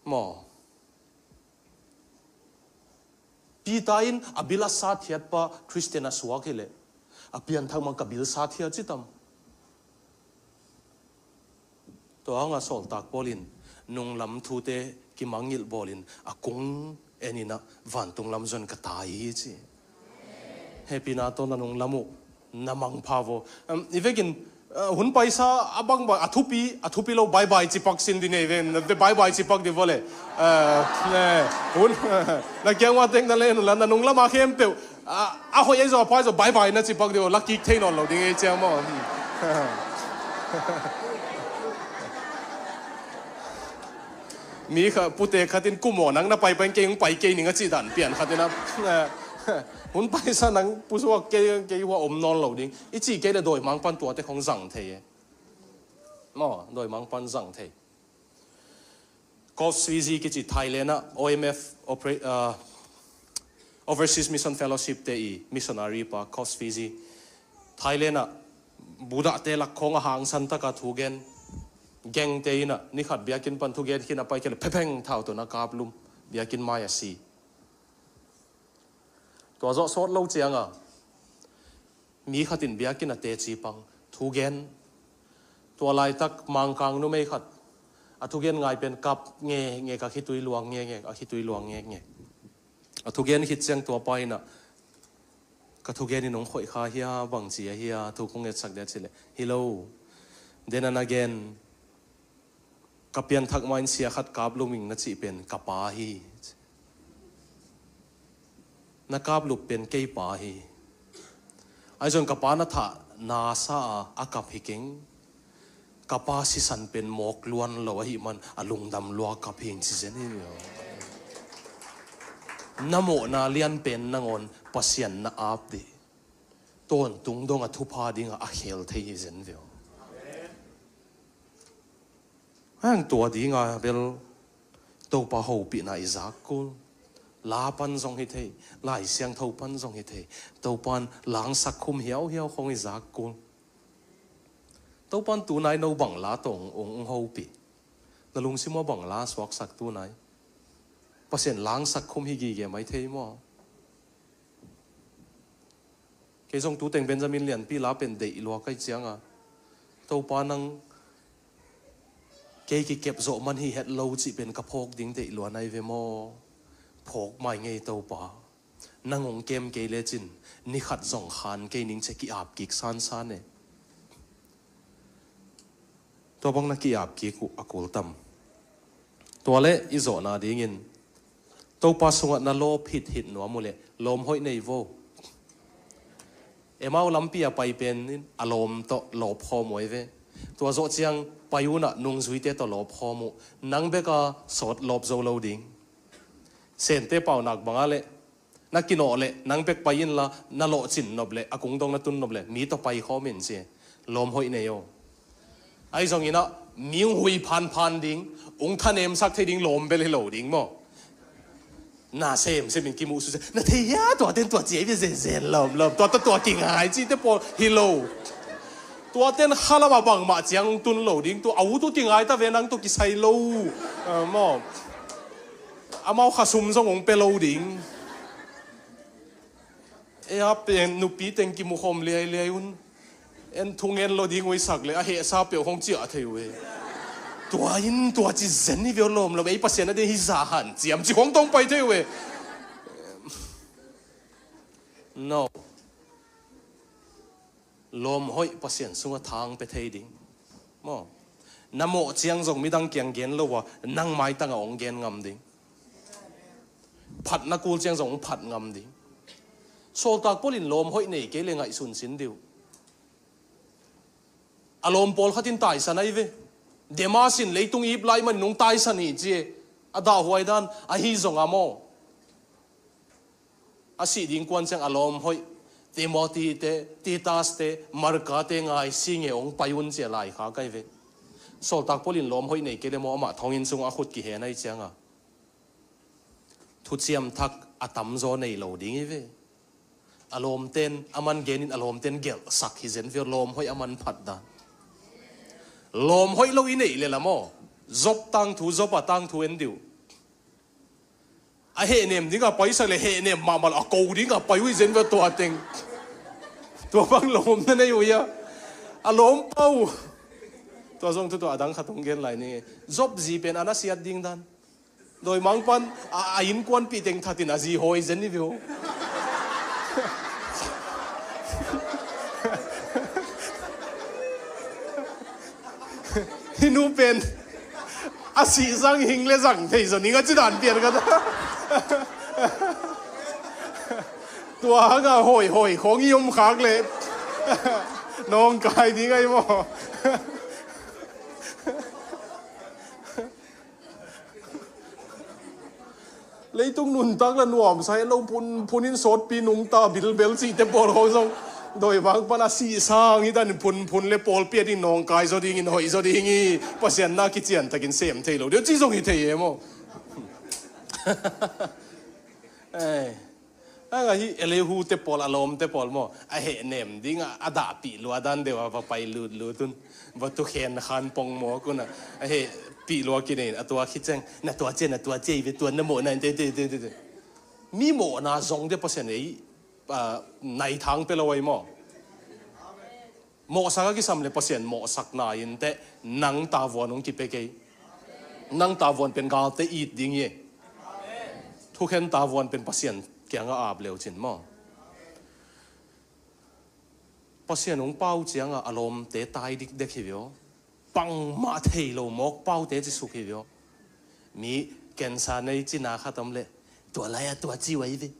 Maw. Peter in a bil a sathiatpa Khristian a suak hileh a pianthak mang ka bil sathiat ci tam. Tua hanga Sawltak Paul in nunglam thute kimangngilh bawlin a kung eninah vantung lam zon ka tai hi ci. Hehpihna tawh na nunglam uh na mangpha vaw. Um, i vekin, uh, hun paisa a bangbang a thupi, a thupi lo baibai cipak sin di nei ve, na ve baibai cipak di vaw le. Uh, ne, hun, na kiangwa tek na len uh la na nunglam a khempeuh a, a hoih ei zaw a phai zaw baibai na cipak di vaw, la kik thei nawn lo ding ei ciang maw. Mi kha pute khatin kumaw nang na pai pai kei hong pai kei ning a cih dan pian khatin a. Hun paisa nang pusuak kei, kei hua om nawn lo ding i cih kei le dawimangpan tuate khong zang thei e. Maw, dawimangpan zang thei. Coffs Fiji kici Thailand ah O M F opera-, uh, Overseas Mission Fellowship te i missionary pa Coffs Fiji. Thailand ah Buddha te lak khong a hangsan taka thugen. Geng te inah nikhat biakinn pan thugen khin a pai kei le phepheng thau tun a kap lum. Biakinn mai a si. Tua zawh sawt lo cianga mi khatin biakinn a teci pang thugen. Tua laitak Mangkang numei khat A thugen ngai pen kap nge nge, ka khitui luang nge nge, a khitui luang nge nge. A thugen khit ciang tua pa in ah, ka thugen in hong khoih kha hia, bang ci a hia, thu kong etsak dia ci leh, hi lo. Then a na gen, ka pianthak ma in sia khat kap lum ing na cih pen ka pa hi. Na kap lup pen kei pa hi. Ahi zong ka pa na thah na sa a, a kap hi keng. Ka pa sisan pen mawk luan lo ahih man a lungdam lua kap hi ing ci zen hi. Na mawhna lian pen nangawn Pasian na ap dih. Tawntung dong a thupha dingah a khel thei hi zen veu. Hang tua dinga bel Topa hopihna i zak kul. La pan zong hi thei, Lai Siangtho pan zong hi thei. Topan langsak khum hiauhiau khong i zak kul. Topan tunai no bang la tawh ong, ong, ong hopih? Na lungsim ah bang la suaksak tunai? Pasian langsak khum hi gige mai thei maw? Kei zong tuteng Benjamin Lianpi la pen deih lua kai cianga, Topa nang kei kikep zawh man hi het lo cih pen ka phawk ding deih lua nai ve maw? Phawk mai ngei Topa. Nang hong kem kei lecin ni khat zong khan kei ning ci a ki-ap kik sansan e. Tua bang na ki-ap kik uh a kul tam. Tua le i zawhna dingin Topa sungah na lawp hithit nuam uh leh lawm hoih nei vo. Emau lampi a pai pen in a lawm tawh lawp khawm uh ahi ve. Tua zawh ciang pai unah nungzuite tawh lawp khawm uh. Nang beka sawt lawp zo lo ding. Sente paunak bangah leh na kinawh leh nang bek pai inla, na lawhcin nop leh a kungdong na tun nop leh mi tawh pai khawm in ci. Lawm hoih nei aw. Ahi zongin ah mi hong hui phanphan ding, hong thanemsak thei ding lawm bel hi lo ding maw? Na semsem in kimuhsusia, na thei hia, tua ten tua ci ahi ve zenzen lawm lawm, tua tawh tua kingai cihte pawl hi lo. Tua ten khalam a bangmah ciang hong tun lo ding, tua a ut uh kingai ta ve, nang tawh kisai lo. Ah, maw? Amau khasum zong hong pia lo ding. Ei a pen nupi teng kimukhawm liailiai un. En thungen lo ding uh i sak le a hehsa peuh hong ciah thei uh e. Tua in tua ci zen hi ve aw lawm lawm, ei Pasian a ding hi za hanciam ci khong tong pai thei uh e. No. Lawm hoih Pasian sungah thang pia thei ding. Maw? Na mawh ciang zong midang kiang gen lo a, nang maitangah hong gen ngam ding. Phatna kul ciang zong hong phat ngam ding. Sawltak Paul in lawm hoih nei kei le ngaihsun sin dih uh. A lawm pawlkhat in taisan ahi ve. Demas in leitung ip lai manin hong taisan hi ci e. A dahhuai dan ahi zong a maw? A sih ding kuan ciang a lawm hoih Timothy te, Titus te, Marka te ngai sing e, hong pai un ci a laikhak ahi ve. Sawltak Paul in lawm hoih nei kei le maw, amah thonginn sungah a khut kihen ahi cianga thuciam thak a tamzaw nei lo ding hi ve. A lawmten a man genin a lawmten gelhsak hi zen ve aw, lawm hoih a man phat dan. Lawm hoih lo i neih le la maw? Job tangthu, Job a tangthu en dih uh. A hehnem dingah paisak le hehnem mahmah lo, a ko dingah pai uh hi zen ve tua teng. Tua bang lawm na nei uh hia? A lawm pau. Tua zong tutua a dang khat hong gen lai ni. Job zi pen a na siat ding dan. Dawimangpan a, a innkuanpih teng thatin a zi hawi zen hi ve uh. Hih nu pen a sih zang hing le zang thei zaw ning a ci dan pian ka ta. Tua hanga hawi hawi khawng i om khak le nawngkai ding ahi maw? Leitung nuntak la nuamsa het lo, phun, phun in sawtpi nungta bilbel cihte pawl khawng zong dawimangpan a sih sang hi danin phun, phun le pawlpi a ding nawngkai zaw dingin hoih zaw ding hi. Pasian na kiciantakin sem thei lo deuh ci zong hi thei e maw? Ei. Hang ahi Elihu te pawl, a lawmte pawl maw, a hehnem dingah a dahpih lua dan deuh a va pai lutlut un. Va tukhen khan pongmawk un a, a hehpih lua kinei in a tua khit ciang, na tua cia, na tua cia hi ve, tua na mawhna in te, te, te, te, te. Mi mawhna zong te Pasian ei, ah, naithang pia lo ahi maw? Mawhsak a kisam le Pasian mawhsakna in te nang tavuan hong kipia kei. Nang tavuan pen galte it ding hi. Thukhen tavuan pen Pasian kiangah ap leucin maw? Pasian hong pau ciangah a lawmte tai dikdek hi vio. Bangmah thei lo mawk paute ci suk hi vio. Mi cancer nei cina khat om leh, tua lai-a tua ci uh ahi ve.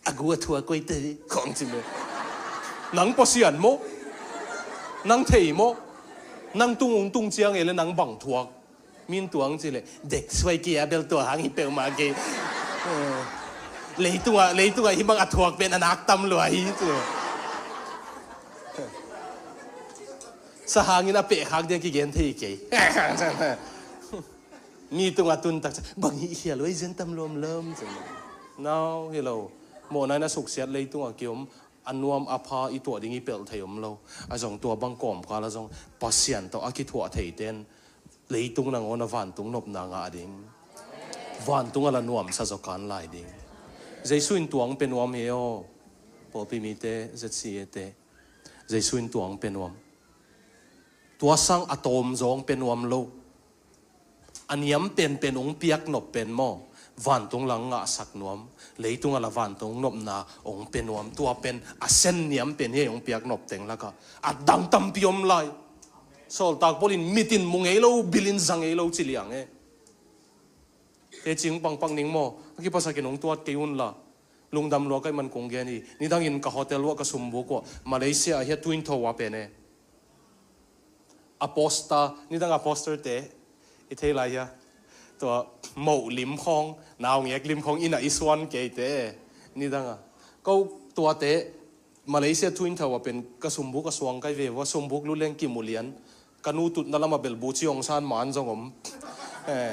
A gu a thuak uh ahi te ve, khawng ci me. Nang Pasian maw? Nang thei maw? Nang tung hong tung ciang ei le nang bang thuak? Min tuang ci leh, dek suai kei a bel tua hang hi peuhmah kei. Eh, leitungah, leitungah hi bang a thuak pen a nak tam lua hi ci. Sa hangin a pehkhak dia kigen thei kei. Mi tungah tun tak ciang, bang hih hial uh ei zen tam lawmlawm ci. Nau hi lo. Mawhna in a suksiat leitungah kiom, a nuam a pha i tuah ding i pelh thei om lo. A zong tua bang kawmkal a zong Pasian tawh a kithuah theite in leitung nangawn a vantung nopna ngah ding. Vantung a la nuamsa zaw kan lai ding. Jesu in tuang pe nuam hi aw. Pawlpi mite, Z C A te. Jesu in tuang pe nuam. Tua sang a tawm zawng pe nuam lo. A niam penpen hong piak nop pen maw, vantung la ngahsak nuam, leitung a la vantung nopna hong pe nuam. Tua pen a sen niam pen hi hong piak nop teng lakah a dang tampi om lai. Sawltak Paul in mit in mu ngei lo, bil in za ngei lo ci liang e. Teci pangpang ning maw, a kiphasakin hong tuat kei un la. Lungdam lua ka hih man kong gen hi. Nidangin ka hotel uah ka sumbuk uah, Malaysia ah hiah Twin Tower pen e. A poster, nidang a poster te i thei lai hia? Tua moh lim khawng, naungek lim khawng inn ah i suan kei te. Nidang a ko tuate Malaysia Twin Tower pen ka sumbuk a suang kai ve vua, sumbuk lut leng kimu lian. Ka nu tutna lamah bel Buci Aung San man zong om. Eh,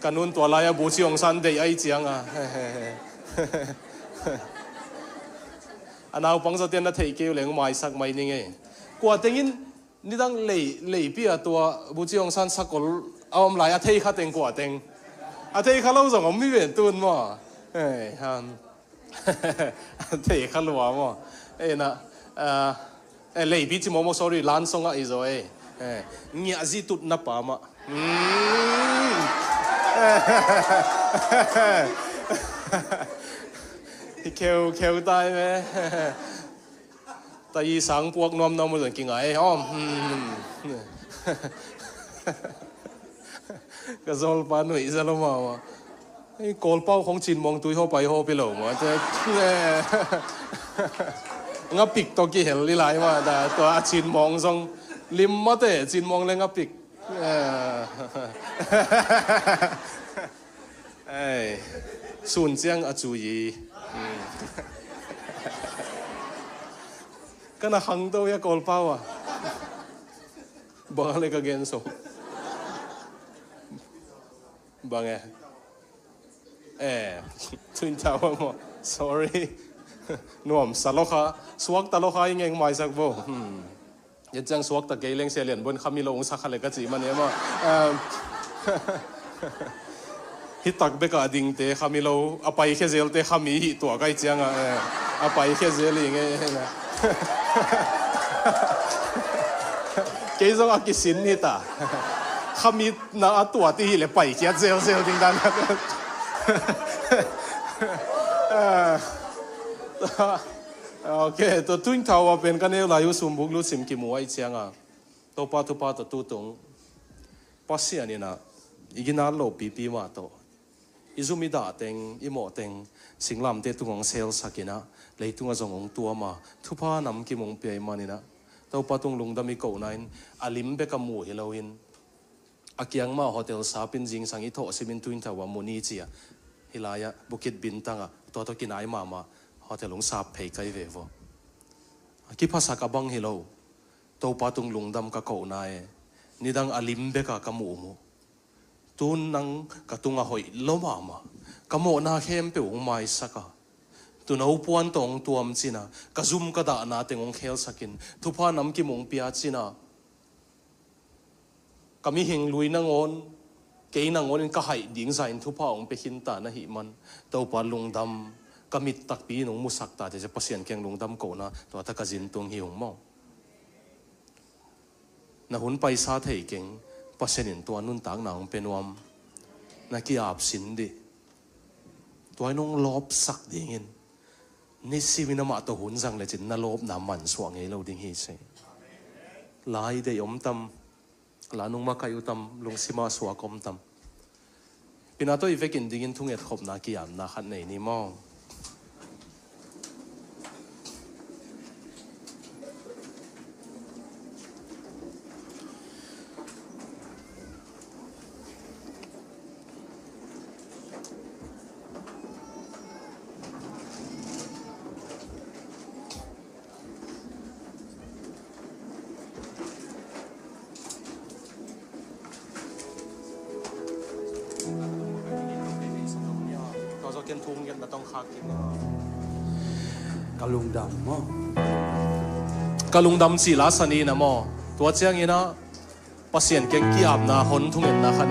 ka nun tua lai-a Buci Aung San deih ahi cianga. A naupang zawte na theih kei uh leng maisak mai ning ei. Kua tengin nidang lei, leipi a tua Buci Aung San sakol a om lai a thei kha teng kua teng. A thei kha lo zong om mi ven tun maw. Eh, han. Thei kha lua maw. Eh, na, ah, eh, leipi ci maw maw, sorry, lan song ah i zaw ei. Eh, ngiah zi tutna pa mah. Mm. I kheu, kheu tai me. Ta i sang puak nuam nuam uh zong kingai om. Hmm. Ka zawlpa nuih za lo mah mah. Ei, Kawlpau khong cinmuang tui haw pai haw pi lo mah. Te, ngapik tawh kihel i lai mah ta. Tua a cinmuang zong lim mah te, cinmuang le ngapik. Ei, sun ciang a cui i. Hmm. Ka na khangto hia Kawlpau a. Bang a le ka gen so. Bang e. Eh, Twin Tower maw. Sorry. Nuam sa lo kha. Suak ta lo kha i ngeng maisak bo. Hmm. Yen ciang suakta kei leng Sia Lian Bon khami lo hong sa kha le ka cih man e maw. Ehm, hi tak beka dingte khami lo, a paikhia zelte khami hih tua kai cianga, eh, a paikhia zel hi ngei. Kei zong a kisin hi ta. Khamitna a tuat i hih le paikhiat zelzel ding dan. Eh, Ok, tua Twin Tower pen ka neu lai uh sumbuk lut sim kimu ahih cianga Topa thupha tawh tutung Pasian in ah i ginat loh pipi mah tawh i zum i dah teng, i mawh teng, singlamteh tungah hong selsak in ah, leitungah zong hong tuam a, thupha namkim hong pia ahih manin ah, Topa tung lungdam i kohna in a lim bek a mu hi loin, a kiang mah hotel sap in zingsang i thawh simin Twin Tower mu ni ci a, hih lai-ah Bukit Bintang ah tua tawh kinai mahmah hotel hong sap phei kai ve vua. A kiphasak a bang hi lo. Topa tung lungdam ka kohna e. Nidang a lim bek a ka muhmuh. Tun nang ka tungah hoih lo mahmah. Ka mawhna khempeuh hong maisak a, tuuno puan tawh hong tuam cin a, ka zum ka dahna teng hong khelsak in, thupha namkim hong pia cin a, ka mihing lui nangawn, kei nangawn in ka haih ding zah in thupha hong pia khinta na hih man, Topa lungdam, ka mit takpi in hong musak ta teh, Pasian kiang lungdam kohna tua ta ka zin tung hi ung maw. Na hun paisa thei keng, Pasian in tua nuntakna hong pia nuam. na ki-ap sin dih. Tua in hong lawpsak dingin nisimin amah tawh hun zang lecin na lawpna mansuah ngei lo ding hi ci. La i deih om tam? La nung makaih uh tam? Lungsim ah suak om tam? Pina tawh i vekin dingin thungetkhopna ki-apna khat nei ni maw? Ka lungdam maw? Ka lungdam cih la sa ni na maw? Tua ciangin ah Pasian kiang ki-apna hon thungetna khat